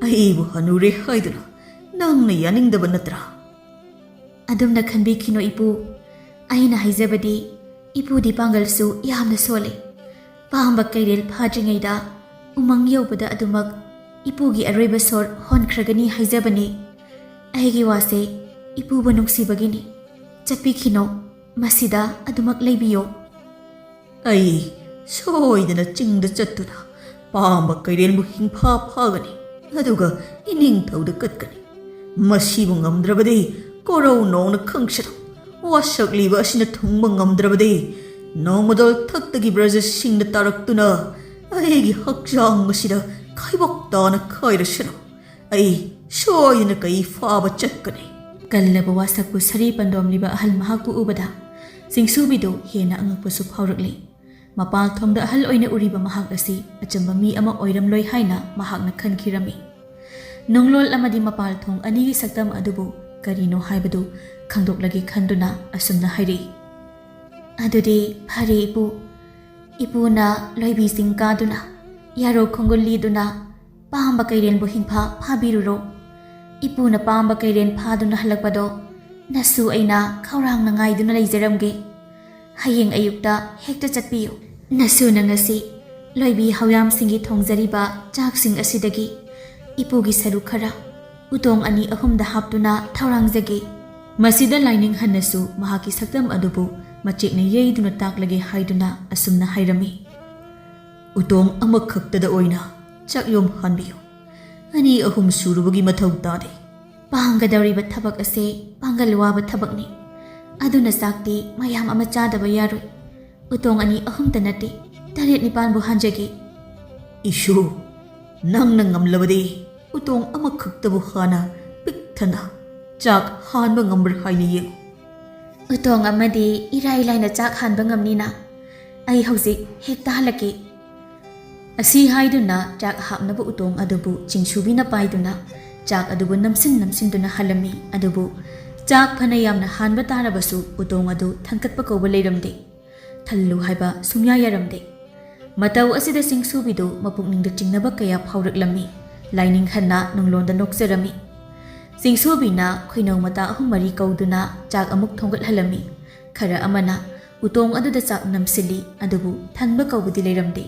ꯑꯩꯕꯨ ꯍꯅꯨꯔꯦ ꯍꯥꯏꯗꯨꯅ ꯅꯪꯅ ꯌꯥꯅꯤꯡꯗꯕ ꯅꯠꯇ꯭ꯔꯥ? ꯑꯗꯨꯝꯅ ꯈꯟꯕꯤꯈꯤꯅꯣ ꯏꯄꯨ꯫ ꯑꯩꯅ ꯍꯥꯏꯖꯕꯗꯤ, ꯏꯄꯨꯗꯤ ꯄꯥꯡꯒꯜꯁꯨ ꯌꯥꯝꯅ ꯁꯣꯜꯂꯤ꯫ ꯄꯥꯝꯕ ꯀꯩꯔꯦꯜ ꯐꯥꯗ꯭ꯔꯤꯉꯩꯗ ꯎꯃꯪ ꯌꯧꯕꯗ ꯑꯗꯨꯃꯛ ꯏꯄꯨꯒꯤ ꯑꯔꯣꯏꯕ ꯁꯣꯔ ꯍꯣꯟꯈ꯭ꯔꯒꯅꯤ ꯍꯥꯏꯖꯕꯅꯤ꯫ ꯑꯩꯒꯤ ꯋꯥꯁꯦ ꯏꯄꯨꯕꯨ ꯅꯨꯡꯁꯤꯕꯒꯤꯅꯤ꯫ ꯆꯠꯄꯤꯈꯤꯅꯣ, ꯃꯁꯤꯗ ꯑꯗꯨꯃꯛ ꯂꯩꯕꯤꯌꯣ꯫ ꯑꯩ ꯁꯣꯏꯗꯅ ꯆꯤꯡꯗ ꯆꯠꯇꯨꯅ ꯄꯥꯝꯕ ꯀꯩꯔꯦꯜꯕꯨ ꯍꯤꯡꯐꯥ ꯐꯥꯒꯅꯤ, ꯑꯗꯨꯒ ꯏꯅꯤꯡꯊꯧꯗ ꯀꯠꯀꯅꯤ꯫ ꯃꯁꯤꯕꯨ ꯉꯝꯗ꯭ꯔꯕꯗꯤ ꯀꯣꯔꯧ ꯅꯣꯡꯅ ꯈꯪꯁꯅꯨ꯫ ꯋꯥꯁꯛꯂꯤꯕ ꯑꯁꯤꯅ ꯊꯨꯡꯕ ꯉꯝꯗ꯭ꯔꯕꯗꯤ ꯅꯣꯡꯃꯗꯣꯜ ꯊꯛꯇꯒꯤ ꯕ꯭ꯔꯖꯁꯤꯡꯅ ꯇꯥꯔꯛꯇꯨꯅ ꯑꯩꯒꯤ ꯍꯛꯆꯥꯡ ꯑꯁꯤꯗ ꯈꯥꯏꯕꯣꯛ ꯇꯥꯅ ꯈꯥꯏꯔꯁꯅꯨ꯫ ꯑꯩ ꯁꯣꯏꯗꯅ ꯀꯩ ꯐꯥꯕ ꯆꯠꯀꯅꯤ꯫ ꯀꯜꯂꯕ ꯋꯥꯁꯛꯄꯨ ꯁꯥꯔꯤ ꯄꯟꯗꯣꯝꯂꯤꯕ ꯑꯍꯜ ꯃꯍꯥꯛꯄꯨ ꯎꯕꯗ ꯆꯤꯡꯁꯨꯕꯤꯗꯨ ꯍꯦꯟꯅ ꯑꯉꯛꯄꯁꯨ ꯐꯥꯎꯔꯛꯂꯤ꯫ ꯃꯄꯥꯜ ꯊꯣꯡꯗ ꯑꯍꯜ ꯑꯣꯏꯅ ꯎꯔꯤꯕ ꯃꯍꯥꯛ ꯑꯁꯤ ꯑꯆꯝꯕ ꯃꯤ ꯑꯃ ꯑꯣꯏꯔꯝꯂꯣꯏ ꯍꯥꯏꯅ ꯃꯍꯥꯛꯅ ꯈꯟꯈꯤꯔꯝꯃꯤ꯫ ꯅꯨꯡꯂꯣꯜ ꯑꯃꯗꯤ ꯃꯄꯥꯜ ꯊꯣꯡ ꯑꯅꯤꯒꯤ ꯁꯛꯇꯝ ꯑꯗꯨꯕꯨ ꯀꯔꯤꯅꯣ ꯍꯥꯏꯕꯗꯨ ꯈꯪꯗꯣꯛꯂꯒꯦ ꯈꯟꯗꯨꯅ ꯑꯁꯨꯝꯅ ꯍꯥꯏꯔꯛꯏ꯫ ꯑꯗꯨꯗꯤ ꯐꯔꯦ ꯏꯄꯨ, ꯏꯄꯨꯅ ꯂꯣꯏꯕꯤ ꯆꯤꯡ ꯀꯥꯗꯨꯅ, ꯌꯥꯔꯣ ꯈꯣꯡꯒꯨꯜ ꯂꯤꯗꯨꯅ, ꯄꯥꯝꯕ ꯀꯩꯔꯦꯟꯕꯨ ꯍꯤꯡꯐꯥ ꯐꯥꯕꯤꯔꯨꯔꯣ꯫ ꯏꯄꯨꯅ ꯄꯥꯝꯕ ꯀꯩꯔꯦꯟ ꯐꯥꯗꯨꯅ ꯍꯜꯂꯛꯄꯗꯣ ꯅꯁꯨ ꯑꯩꯅ ꯈꯧꯔꯥꯡꯅ ꯉꯥꯏꯗꯨꯅ ꯂꯩꯖꯔꯝꯒꯦ꯫ ꯍꯌꯦꯡ ꯑꯌꯨꯛꯇ ꯍꯦꯛꯇ ꯆꯠꯄꯤꯌꯨ꯫ ꯅꯁꯨꯅ ꯉꯁꯤ ꯂꯣꯏꯕꯤ ꯍꯧꯌꯥꯝꯁꯤꯡꯒꯤ ꯊꯣꯡꯖꯔꯤꯕ ꯆꯥꯛꯁꯤꯡ ꯑꯁꯤꯗꯒꯤ ꯏꯄꯨꯒꯤ ꯁꯔꯨꯛ ꯈꯔ ꯎꯇꯣꯡ ꯑꯅꯤ ꯑꯍꯨꯝꯗ ꯍꯥꯞꯇꯨꯅ ꯊꯧꯔꯥꯡꯖꯒꯦ꯫ ꯃꯁꯤꯗ ꯂꯥꯏꯅꯤꯡꯍꯟꯅꯁꯨ ꯃꯍꯥꯛꯀꯤ ꯁꯛꯇꯝ ꯑꯗꯨꯕꯨ ꯃꯆꯦꯛꯅ ꯌꯩꯗꯨꯅ ꯇꯥꯛꯂꯒꯦ ꯍꯥꯏꯗꯨꯅ ꯑꯁꯨꯝꯅ ꯍꯥꯏꯔꯝꯃꯤ꯫ "ꯎꯇꯣꯡ ꯑꯃꯈꯛꯇꯗ ꯑꯣꯏꯅ ꯆꯥꯛꯌꯣꯝ ꯍꯥꯟꯕꯤꯌꯨ꯫ ꯑꯅꯤ ꯑꯍꯨꯝ ꯁꯨꯔꯨꯕꯒꯤ ꯃꯊꯧ ꯇꯥꯗꯦ꯫ ꯄꯥꯡꯒꯗꯧꯔꯤꯕ ꯊꯕꯛ ꯑꯁꯦ ꯄꯥꯡꯒꯜ ꯋꯥꯕ ꯊꯕꯛꯅꯤ꯫ ꯑꯗꯨꯅ ꯆꯥꯛꯇꯤ ꯃꯌꯥꯝ ꯑꯃ ꯆꯥꯗꯕ ꯌꯥꯔꯣꯏ꯫ ꯎꯇꯣꯡ ꯑꯅꯤ ꯑꯍꯨꯝꯇ ꯅꯠꯇꯦ, ꯇꯔꯦꯠ ꯅꯤꯄꯥꯟꯕꯨ ꯍꯥꯟꯖꯒꯦ꯫" "ꯏꯁꯨ, ꯅꯪꯅ ꯉꯝꯂꯕꯗꯤ ꯎꯇꯣꯡ ꯑꯃꯈꯛꯇꯕꯨ ꯍꯥꯟꯅ ꯄꯤꯛ ꯊꯟꯅ ꯆꯥꯛ ꯍꯥꯟꯕ ꯉꯝꯕ꯭ꯔꯥ ꯍꯥꯏꯅ ꯌꯦꯡꯉꯨ꯫" "ꯎꯇꯣꯡ ꯑꯃꯗꯤ ꯏꯔꯥꯏ ꯂꯥꯏꯅ ꯆꯥꯛ ꯍꯥꯟꯕ ꯉꯝꯅꯤꯅ꯫ ꯑꯩ ꯍꯧꯖꯤꯛ ꯍꯦꯛꯇ ꯍꯜꯂꯛꯀꯦ꯫" ꯑꯁꯤ ꯍꯥꯏꯗꯨꯅ ꯆꯥꯛ ꯍꯥꯞꯅꯕ ꯎꯇꯣꯡ ꯑꯗꯨꯕꯨ ꯆꯤꯡꯁꯨꯕꯤꯅ ꯄꯥꯏꯗꯨꯅ ꯆꯥꯛ ꯑꯗꯨꯕꯨ ꯅꯝꯁꯤꯟ ꯅꯝꯁꯤꯟꯗꯨꯅ ꯍꯜꯂꯝꯃꯤ꯫ ꯑꯗꯨꯕꯨ ꯆꯥꯛ ꯐꯅ ꯌꯥꯝꯅ ꯍꯥꯟꯕ ꯇꯥꯔꯕꯁꯨ ꯎꯇꯣꯡ ꯑꯗꯨ ꯊꯥꯡꯒꯠꯄ ꯀꯧꯕ ꯂꯩꯔꯝꯗꯦ꯫ ꯊꯜꯂꯨ ꯍꯥꯏꯕ ꯁꯨꯡꯌꯥ ꯌꯥꯔꯝꯗꯦ꯫ ꯃꯇꯧ ꯑꯁꯤꯗ ꯆꯤꯡꯁꯨꯕꯤꯗꯨ ꯃꯄꯨꯛꯅꯤꯡꯗ ꯆꯤꯡꯅꯕ ꯀꯌꯥ ꯐꯥꯎꯔꯛꯂꯝꯃꯤ꯫ ꯂꯥꯏꯅꯤꯡꯍꯟꯅ ꯅꯨꯡꯂꯣꯟꯗ ꯅꯣꯛꯆꯔꯝꯃꯤ꯫ ꯆꯤꯡꯁꯨꯕꯤꯅ ꯈꯣꯏꯅꯧ ꯃꯇꯥ ꯑꯍꯨꯝ ꯃꯔꯤ ꯀꯧꯗꯨꯅ ꯆꯥꯛ ꯑꯃꯨꯛ ꯊꯣꯡꯒꯠꯍꯜꯂꯝꯃꯤ꯫ ꯈꯔ ꯑꯃꯅ ꯎꯇꯣꯡ ꯑꯗꯨꯗ ꯆꯥꯛ ꯅꯝꯁꯤꯜꯂꯤ, ꯑꯗꯨꯕꯨ ꯊꯟꯕ ꯀꯧꯕꯗꯤ ꯂꯩꯔꯝꯗꯦ꯫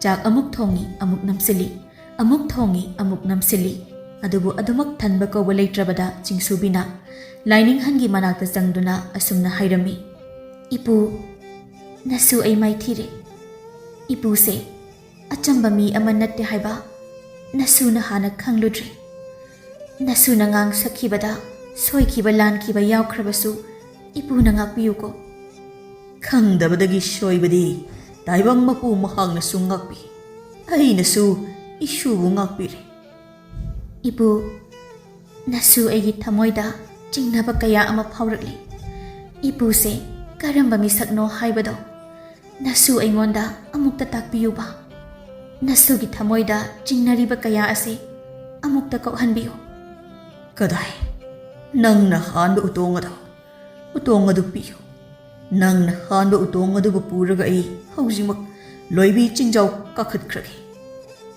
ꯆꯥꯛ ꯑꯃꯨꯛ ꯊꯣꯡꯉꯤ, ꯑꯃꯨꯛ ꯅꯝꯁꯤꯜꯂꯤ, ꯑꯃꯨꯛ ꯊꯣꯡꯉꯤ, ꯑꯃꯨꯛ ꯅꯝꯁꯤꯜꯂꯤ, ꯑꯗꯨꯕꯨ ꯑꯗꯨꯃꯛ ꯊꯟꯕ ꯀꯧꯕ ꯂꯩꯇ꯭ꯔꯕꯗ ꯆꯤꯡꯁꯨꯕꯤꯅ ꯂꯥꯏꯅꯤꯡꯍꯟꯒꯤ ꯃꯅꯥꯛꯇ ꯆꯪꯗꯨꯅ ꯑꯁꯨꯝꯅ ꯍꯥꯏꯔꯝꯃꯤ, "ꯏꯄꯨ, ꯅꯁꯨ ꯑꯩ ꯃꯥꯏꯊꯤꯔꯦ꯫ ꯏꯄꯨꯁꯦ ꯑꯆꯝꯕ ꯃꯤ ꯑꯃ ꯅꯠꯇꯦ ꯍꯥꯏꯕ ꯅꯁꯨꯅ ꯍꯥꯟꯅ ꯈꯪꯂꯨꯗ꯭ꯔꯤ꯫ ꯅꯁꯨꯅ ꯉꯥꯡ ꯁꯛꯈꯤꯕꯗ ꯁꯣꯏꯈꯤꯕ ꯂꯥꯟꯈꯤꯕ ꯌꯥꯎꯈ꯭ꯔꯕꯁꯨ ꯏꯄꯨꯅ ꯉꯥꯛꯄꯤꯌꯨꯀꯣ꯫" "ꯈꯪꯗꯕꯗꯒꯤ ꯁꯣꯏꯕꯗꯤ ꯇꯥꯏꯕꯪ ꯃꯄꯨ ꯃꯍꯥꯛꯅꯁꯨ ꯉꯥꯛꯄꯤ꯫ ꯑꯩꯅꯁꯨ ꯏꯁꯨꯕꯨ ꯉꯥꯛꯄꯤꯔꯦ꯫" "ꯏꯄꯨ, ꯅꯁꯨ ꯑꯩꯒꯤ ꯊꯃꯣꯏꯗ ꯆꯤꯡꯅꯕ ꯀꯌꯥ ꯑꯃ ꯐꯥꯎꯔꯛꯂꯤ꯫ ꯏꯄꯨꯁꯦ ꯀꯔꯝꯕ ꯃꯤꯁꯛꯅꯣ ꯍꯥꯏꯕꯗꯣ ꯅꯁꯨ ꯑꯩꯉꯣꯟꯗ ꯑꯃꯨꯛꯇ ꯇꯥꯛꯄꯤꯌꯨꯕ꯫ ꯅꯁꯨꯒꯤ ꯊꯃꯣꯏꯗ ꯆꯤꯡꯅꯔꯤꯕ ꯀꯌꯥ ꯑꯁꯤ ꯑꯃꯨꯛꯇ ꯀꯣꯛꯍꯟꯕꯤꯌꯨ꯫" "ꯀꯗꯥꯏ? ꯅꯪꯅ ꯍꯥꯟꯕ ꯎꯇꯣꯡ ꯑꯗꯣ, ꯎꯇꯣꯡ ꯑꯗꯨ ꯄꯤꯌꯨ꯫ ꯅꯪꯅ ꯍꯥꯟꯕ ꯎꯇꯣꯡ ꯑꯗꯨꯕꯨ ꯄꯨꯔꯒ ꯑꯩ ꯍꯧꯖꯤꯛꯃꯛ ꯂꯣꯏꯕꯤ ꯆꯤꯡꯖꯥꯎ ꯀꯥꯈꯠꯈ꯭ꯔꯒꯦ꯫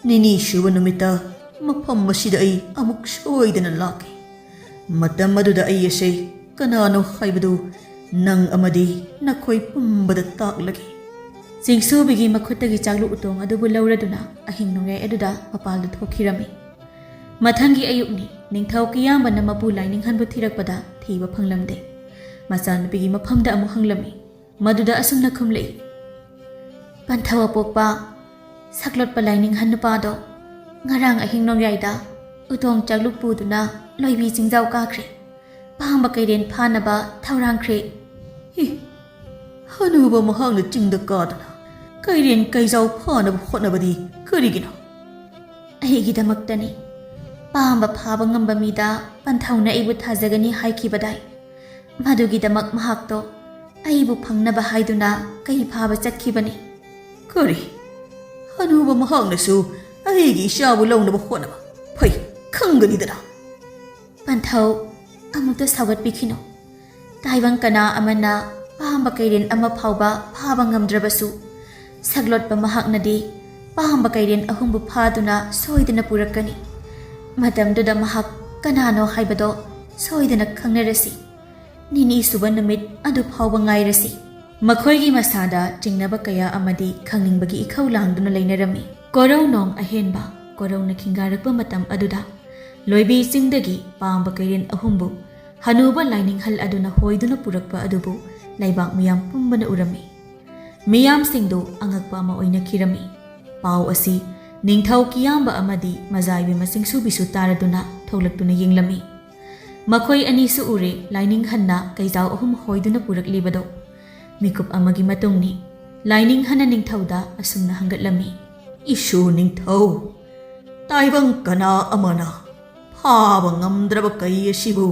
ꯅꯤꯅꯤ ꯁꯨꯕ ꯅꯨꯃꯤꯠꯇ ꯃꯐꯝ ꯑꯁꯤꯗ ꯑꯩ ꯑꯃꯨꯛ ꯁꯣꯏꯗꯅ ꯂꯥꯛꯀꯦ꯫ ꯃꯇꯝ ꯑꯗꯨꯗ ꯑꯩ ꯑꯁꯦ ꯀꯅꯥꯅꯣ ꯍꯥꯏꯕꯗꯨ ꯅꯪ ꯑꯃꯗꯤ ꯅꯈꯣꯏ ꯄꯨꯝꯕꯗ ꯇꯥꯛꯂꯒꯦ꯫" ꯆꯤꯡꯁꯨꯕꯤꯒꯤ ꯃꯈꯨꯠꯇꯒꯤ ꯆꯥꯛꯂꯨ ꯎꯇꯣꯡ ꯑꯗꯨꯕꯨ ꯂꯧꯔꯗꯨꯅ ꯑꯍꯤꯡ ꯅꯣꯡꯌꯥꯏ ꯑꯗꯨꯗ ꯃꯄꯥꯜꯗ ꯊꯣꯛꯈꯤꯔꯝꯃꯤ꯫ ꯃꯊꯪꯒꯤ ꯑꯌꯨꯛꯅꯤ꯫ ꯅꯤꯡꯊꯧ ꯀꯤꯌꯥꯝꯕꯅ ꯃꯄꯨ ꯂꯥꯏꯅꯤꯡꯍꯟꯕꯨ ꯊꯤꯔꯛꯄꯗ ꯊꯤꯕ ꯐꯪꯂꯝꯗꯦ꯫ ꯃꯆꯥꯅꯨꯄꯤꯒꯤ ꯃꯐꯝꯗ ꯑꯃꯨꯛ ꯍꯪꯂꯝꯃꯤ꯫ ꯃꯗꯨꯗ ꯑꯁꯨꯝꯅ ꯈꯨꯝꯂꯛꯏ, "ꯄꯟꯊꯧ ꯑꯄꯣꯛꯄ, ꯁꯛꯂꯣꯠꯄ ꯂꯥꯏꯅꯤꯡꯍꯟ ꯅꯨꯄꯥꯗꯣ ꯉꯔꯥꯡ ꯑꯍꯤꯡ ꯅꯣꯡꯌꯥꯏꯗ ꯎꯇꯣꯡ ꯆꯥꯛꯂꯨꯛ ꯄꯨꯗꯨꯅ ꯂꯣꯏꯕꯤ ꯆꯤꯡꯖꯥꯎ ꯀꯥꯈ꯭ꯔꯦ꯫ ꯄꯥꯝꯕ ꯀꯩꯔꯦꯟ ꯐꯥꯅꯕ ꯊꯧꯔꯥꯡꯈ꯭ꯔꯦ꯫" "ꯍꯤ, ꯍꯅꯨꯕ ꯃꯍꯥꯛꯅ ꯆꯤꯡꯗ ꯀꯥꯗꯨꯅ ꯀꯩꯔꯦꯟ ꯀꯩꯖꯥꯎ ꯐꯥꯅꯕ ꯍꯣꯠꯅꯕꯗꯤ ꯀꯔꯤꯒꯤꯅꯣ?" "ꯑꯩꯒꯤꯗꯃꯛꯇꯅꯤ꯫ ꯄꯥꯝꯕ ꯐꯥꯕ ꯉꯝꯕ ꯃꯤꯗ ꯄꯟꯊꯧꯅ ꯑꯩꯕꯨ ꯊꯥꯖꯒꯅꯤ ꯍꯥꯏꯈꯤꯕꯗꯥꯏ꯫ ꯃꯗꯨꯒꯤꯗꯃꯛ ꯃꯍꯥꯛꯇꯣ ꯑꯩꯕꯨ ꯐꯪꯅꯕ ꯍꯥꯏꯗꯨꯅ ꯀꯩ ꯐꯥꯕ ꯆꯠꯈꯤꯕꯅꯤ꯫" "ꯀꯔꯤ? ꯍꯅꯨꯕ ꯃꯍꯥꯛꯅꯁꯨ ꯑꯩꯒꯤ ꯏꯆꯥꯕꯨ ꯂꯧꯅꯕ ꯍꯣꯠꯅꯕ? ꯐꯩ, ꯈꯪꯒꯅꯤꯗꯅ꯫" "ꯄꯟꯊꯧ, ꯑꯃꯨꯛꯇ ꯁꯥꯎꯒꯠꯄꯤꯈꯤꯅꯨ꯫ ꯇꯥꯏꯕꯪ ꯀꯅꯥ ꯑꯃꯅ ꯄꯥꯝꯕ ꯀꯩꯔꯦꯟ ꯑꯃ ꯐꯥꯎꯕ ꯐꯥꯕ ꯉꯝꯗ꯭ꯔꯕꯁꯨ, ꯁꯛꯂꯣꯠꯄ ꯃꯍꯥꯛꯅꯗꯤ ꯄꯥꯝꯕ ꯀꯩꯔꯦꯟ ꯑꯍꯨꯝꯕꯨ ꯐꯥꯗꯨꯅ ꯁꯣꯏꯗꯅ ꯄꯨꯔꯛꯀꯅꯤ꯫ ꯃꯇꯝꯗꯨꯗ ꯃꯍꯥꯛ ꯀꯅꯥꯅꯣ ꯍꯥꯏꯕꯗꯣ ꯁꯣꯏꯗꯅ ꯈꯪꯅꯔꯁꯤ꯫ ꯅꯤꯅꯤ ꯁꯨꯕ ꯅꯨꯃꯤꯠ ꯑꯗꯨ ꯐꯥꯎꯕ ꯉꯥꯏꯔꯁꯤ꯫" ꯃꯈꯣꯏꯒꯤ ꯃꯁꯥꯗ ꯆꯤꯡꯅꯕ ꯀꯌꯥ ꯑꯃꯗꯤ ꯈꯪꯅꯤꯡꯕꯒꯤ ꯏꯈꯧ ꯂꯥꯡꯗꯨꯅ ꯂꯩꯅꯔꯝꯃꯤ꯫ ꯀꯣꯔꯧ ꯅꯣꯡ ꯑꯍꯦꯟꯕ ꯀꯣꯔꯧꯅ ꯈꯤꯡꯒꯥꯔꯛꯄ ꯃꯇꯝ ꯑꯗꯨꯗ, ꯂꯣꯏꯕꯤ ꯆꯤꯡꯗꯒꯤ ꯄꯥꯝꯕ ꯀꯩꯔꯦꯟ ꯑꯍꯨꯝꯕꯨ ꯍꯅꯨꯕ ꯂꯥꯏꯅꯤꯡꯍꯜ ꯑꯗꯨꯅ ꯍꯣꯏꯗꯨꯅ ꯄꯨꯔꯛꯄ ꯑꯗꯨꯕꯨ ꯂꯩꯕꯥꯛ ꯃꯤꯌꯥꯝ ꯄꯨꯝꯕꯅ ꯎꯔꯝꯃꯤ꯫ ꯃꯤꯌꯥꯝꯁꯤꯡꯗꯨ ꯑꯉꯛꯄ ꯑꯃ ꯑꯣꯏꯅꯈꯤꯔꯝꯃꯤ꯫ ꯄꯥꯎ ꯑꯁꯤ ꯅꯤꯡꯊꯧ ꯀꯤꯌꯥꯝꯕ ꯑꯃꯗꯤ ꯃꯖꯥꯏꯕꯤ ꯃꯁꯤꯡꯁꯨꯕꯤꯁꯨ ꯇꯥꯔꯗꯨꯅ ꯊꯣꯛꯂꯛꯇꯨꯅ ꯌꯦꯡꯂꯝꯃꯤ꯫ ꯃꯈꯣꯏ ꯑꯅꯤꯁꯨ ꯎꯔꯦ ꯂꯥꯏꯅꯤꯡꯍꯟꯅ ꯀꯩꯖꯥꯎ ꯑꯍꯨꯝ ꯍꯣꯏꯗꯨꯅ ꯄꯨꯔꯛꯂꯤꯕꯗꯣ꯫ ꯃꯤꯀꯨꯞ ꯑꯃꯒꯤ ꯃꯇꯨꯡꯅꯤ꯫ ꯂꯥꯏꯅꯤꯡꯍꯟꯅ ꯅꯤꯡꯊꯧꯗ ꯑꯁꯨꯝꯅ ꯍꯪꯒꯠꯂꯝꯃꯤ, "ꯏꯁꯨ ꯅꯤꯡꯊꯧ, ꯇꯥꯏꯕꯪ ꯀꯅꯥ ꯑꯃꯅ ꯐꯥꯕ ꯉꯝꯗ꯭ꯔꯕ ꯀꯩ ꯑꯁꯤꯕꯨ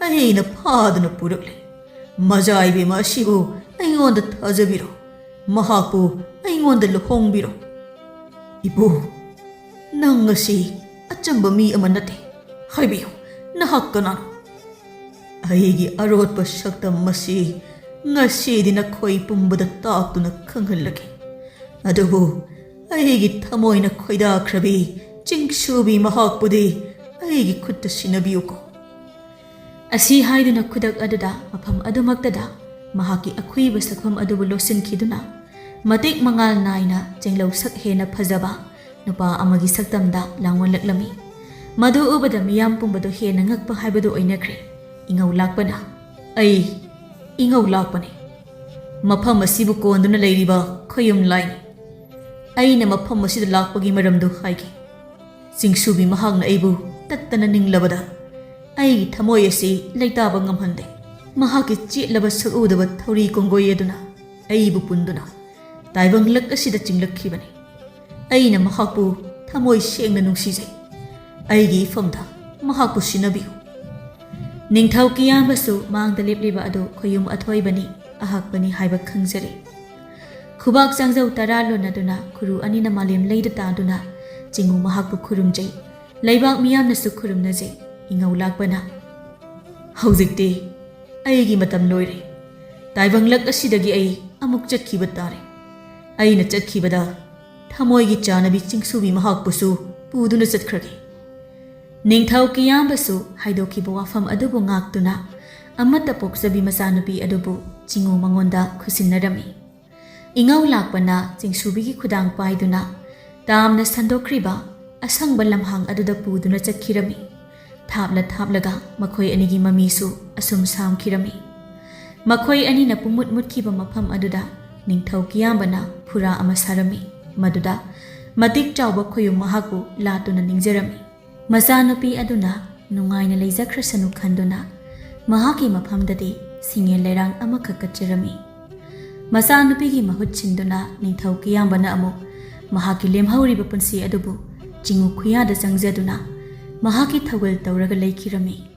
ꯑꯩꯅ ꯐꯥꯗꯨꯅ ꯄꯨꯔꯛꯂꯦ꯫ ꯃꯖꯥꯏꯕꯦꯝꯃ ꯑꯁꯤꯕꯨ ꯑꯩꯉꯣꯟꯗ ꯊꯥꯖꯕꯤꯔꯣ꯫ ꯃꯍꯥꯛꯄꯨ ꯑꯩꯉꯣꯟꯗ ꯂꯨꯍꯣꯡꯕꯤꯔꯣ꯫" "ꯏꯄꯨ, ꯅꯪ ꯑꯁꯤ ꯑꯆꯝꯕ ꯃꯤ ꯑꯃ ꯅꯠꯇꯦ꯫ ꯍꯥꯏꯕꯤꯌꯨ, ꯅꯍꯥꯛ ꯀꯅꯥꯅꯣ?" "ꯑꯩꯒꯤ ꯑꯔꯣꯠꯄ ꯁꯛꯇꯝ ꯑꯁꯤ ꯉꯁꯤꯗꯤ ꯅꯈꯣꯏ ꯄꯨꯝꯕꯗ ꯇꯥꯛꯇꯨꯅ ꯈꯪꯍꯜꯂꯒꯦ꯫ ꯑꯗꯨꯕꯨ ꯑꯩꯒꯤ ꯊꯃꯣꯏꯅ ꯈꯣꯏꯗꯥꯈ꯭ꯔꯕꯤ ꯆꯤꯡꯁꯨꯕꯤ ꯃꯍꯥꯛꯄꯨꯗꯤ ꯑꯩꯒꯤ ꯈꯨꯠꯇ ꯁꯤꯟꯅꯕꯤꯌꯨꯀꯣ꯫" ꯑꯁꯤ ꯍꯥꯏꯗꯨꯅ ꯈꯨꯗꯛ ꯑꯗꯨꯗ ꯃꯐꯝ ꯑꯗꯨꯃꯛꯇꯗ ꯃꯍꯥꯛꯀꯤ ꯑꯈꯨꯏꯕ ꯁꯛꯐꯝ ꯑꯗꯨꯕꯨ ꯂꯣꯠꯁꯤꯟꯈꯤꯗꯨꯅ, ꯃꯇꯤꯛ ꯃꯉꯥꯜ ꯅꯥꯏꯅ ꯆꯦꯡꯂꯧ ꯁꯛ ꯍꯦꯟꯅ ꯐꯖꯕ ꯅꯨꯄꯥ ꯑꯃꯒꯤ ꯁꯛꯇꯝꯗ ꯂꯥꯡꯑꯣꯜꯂꯛꯂꯝꯃꯤ꯫ ꯃꯗꯨ ꯎꯕꯗ ꯃꯤꯌꯥꯝ ꯄꯨꯝꯕꯗꯣ ꯍꯦꯟꯅ ꯉꯛꯄ ꯍꯥꯏꯕꯗꯨ ꯑꯣꯏꯅꯈ꯭ꯔꯦ꯫ ꯏꯉꯧ ꯂꯥꯛꯄꯅ, "ꯑꯩ ꯏꯉꯧ ꯂꯥꯛꯄꯅꯤ꯫ ꯃꯐꯝ ꯑꯁꯤꯕꯨ ꯀꯣꯟꯗꯨꯅ ꯂꯩꯔꯤꯕ ꯈꯣꯌꯨꯝ ꯂꯥꯏꯅꯤ꯫ ꯑꯩꯅ ꯃꯐꯝ ꯑꯁꯤꯗ ꯂꯥꯛꯄꯒꯤ ꯃꯔꯝꯗꯨ ꯍꯥꯏꯒꯦ꯫ ꯆꯤꯡꯁꯨꯕꯤ ꯃꯍꯥꯛꯅ ꯑꯩꯕꯨ ꯇꯠꯇꯅ ꯅꯤꯡꯂꯕꯗ ꯑꯩꯒꯤ ꯊꯃꯣꯏ ꯑꯁꯤ ꯂꯩꯇꯥꯕ ꯉꯝꯍꯟꯗꯦ꯫ ꯃꯍꯥꯛꯀꯤ ꯆꯦꯠꯂꯕ ꯁꯛꯎꯗꯕ ꯊꯧꯔꯤ ꯀꯣꯡꯒꯣꯏ ꯑꯗꯨꯅ ꯑꯩꯕꯨ ꯄꯨꯟꯗꯨꯅ ꯇꯥꯏꯕꯪꯂꯛ ꯑꯁꯤꯗ ꯆꯤꯡꯂꯛꯈꯤꯕꯅꯤ꯫ ꯑꯩꯅ ꯃꯍꯥꯛꯄꯨ ꯊꯃꯣꯏ ꯁꯦꯡꯅ ꯅꯨꯡꯁꯤꯖꯩ꯫ ꯑꯩꯒꯤ ꯏꯐꯝꯗ ꯃꯍꯥꯛꯄꯨ ꯁꯤꯟꯅꯕꯤꯌꯨ꯫" ꯅꯤꯡꯊꯧ ꯀꯤꯌꯥꯝꯕꯁꯨ ꯃꯥꯡꯗ ꯂꯦꯞꯂꯤꯕ ꯑꯗꯨ ꯈꯣꯌꯨꯝ ꯑꯊꯣꯏꯕꯅꯤ, ꯑꯍꯥꯛꯄꯅꯤ ꯍꯥꯏꯕ ꯈꯪꯖꯔꯦ꯫ ꯈꯨꯕꯥꯛ ꯆꯥꯡꯖꯧ ꯇꯔꯥ ꯂꯣꯟꯅꯗꯨꯅ ꯈꯨꯔꯨ ꯑꯅꯤꯅ ꯃꯥꯂꯦꯝ ꯂꯩꯗ ꯇꯥꯗꯨꯅ ꯆꯤꯡꯉꯨ ꯃꯍꯥꯛꯄꯨ ꯈꯨꯔꯨꯝꯖꯩ꯫ ꯂꯩꯕꯥꯛ ꯃꯤꯌꯥꯝꯅꯁꯨ ꯈꯨꯔꯨꯝꯅꯖꯩ꯫ ꯏꯉꯧ ꯂꯥꯛꯄꯅ, "ꯍꯧꯖꯤꯛꯇꯤ ꯑꯩꯒꯤ ꯃꯇꯝ ꯂꯣꯏꯔꯦ꯫ ꯇꯥꯏꯕꯪꯂꯛ ꯑꯁꯤꯗꯒꯤ ꯑꯩ ꯑꯃꯨꯛ ꯆꯠꯈꯤꯕ ꯇꯥꯔꯦ꯫ ꯑꯩꯅ ꯆꯠꯈꯤꯕꯗ ꯊꯃꯣꯏꯒꯤ ꯆꯥꯅꯕꯤ ꯆꯤꯡꯁꯨꯕꯤ ꯃꯍꯥꯛꯄꯨꯁꯨ ꯄꯨꯗꯨꯅ ꯆꯠꯈ꯭ꯔꯒꯦ꯫" ꯅꯤꯡꯊꯧ ꯀꯤꯌꯥꯝꯕꯁꯨ ꯍꯥꯏꯗꯣꯛꯈꯤꯕ ꯋꯥꯐꯝ ꯑꯗꯨꯕꯨ ꯉꯥꯛꯇꯨꯅ ꯑꯃꯠꯇ ꯄꯣꯛꯆꯕꯤ ꯃꯆꯥꯅꯨꯄꯤ ꯑꯗꯨꯕꯨ ꯆꯤꯡꯉꯨ ꯃꯉꯣꯟꯗ ꯈꯨꯠꯁꯤꯟꯅꯔꯝꯃꯤ꯫ ꯏꯉꯧ ꯂꯥꯛꯄꯅ ꯆꯤꯡꯁꯨꯕꯤꯒꯤ ꯈꯨꯗꯥꯡ ꯄꯥꯏꯗꯨꯅ ꯇꯥꯝꯅ ꯁꯟꯗꯣꯛꯈ꯭ꯔꯤꯕ ꯑꯁꯪꯕ ꯂꯝꯍꯥꯡ ꯑꯗꯨꯗ ꯄꯨꯗꯨꯅ ꯆꯠꯈꯤꯔꯝꯃꯤ꯫ ꯊꯥꯞꯂ ꯊꯥꯞꯂꯒ ꯃꯈꯣꯏ ꯑꯅꯤꯒꯤ ꯃꯃꯤꯁꯨ ꯑꯁꯨꯝ ꯁꯥꯝꯈꯤꯔꯝꯃꯤ꯫ ꯃꯈꯣꯏ ꯑꯅꯤꯅ ꯄꯨꯡꯃꯨꯠ ꯃꯨꯠꯈꯤꯕ ꯃꯐꯝ ꯑꯗꯨꯗ ꯅꯤꯡꯊꯧ ꯀꯤꯌꯥꯝꯕꯅ ꯐꯨꯔꯥ ꯑꯃ ꯁꯥꯔꯝꯃꯤ꯫ ꯃꯗꯨꯗ ꯃꯇꯤꯛ ꯆꯥꯎꯕ ꯈꯣꯌꯨꯝ ꯃꯍꯥꯛꯄꯨ ꯂꯥꯠꯇꯨꯅ ꯅꯤꯡꯖꯔꯝꯃꯤ꯫ ꯃꯆꯥꯅꯨꯄꯤ ꯑꯗꯨꯅ ꯅꯨꯡꯉꯥꯏꯅ ꯂꯩꯖꯈ꯭ꯔꯁꯅꯨ ꯈꯟꯗꯨꯅ ꯃꯍꯥꯛꯀꯤ ꯃꯐꯝꯗꯗꯤ ꯁꯤꯡꯉꯦꯜ ꯂꯩꯔꯥꯡ ꯑꯃꯈꯛ ꯀꯠꯆꯔꯝꯃꯤ꯫ ꯃꯆꯥꯅꯨꯄꯤꯒꯤ ꯃꯍꯨꯠ ꯁꯤꯟꯗꯨꯅ ꯅꯤꯡꯊꯧ ꯀꯤꯌꯥꯝꯕꯅ ꯑꯃꯨꯛ ꯃꯍꯥꯛꯀꯤ ꯂꯦꯝꯍꯧꯔꯤꯕ ꯄꯨꯟꯁꯤ ꯑꯗꯨꯕꯨ ꯆꯤꯡꯉꯨ ꯈꯨꯌꯥꯗ ꯆꯪꯖꯗꯨꯅ ꯃꯍꯥꯛꯀꯤ ꯊꯧꯒꯜ ꯇꯧꯔꯒ ꯂꯩꯈꯤꯔꯝꯃꯤ꯫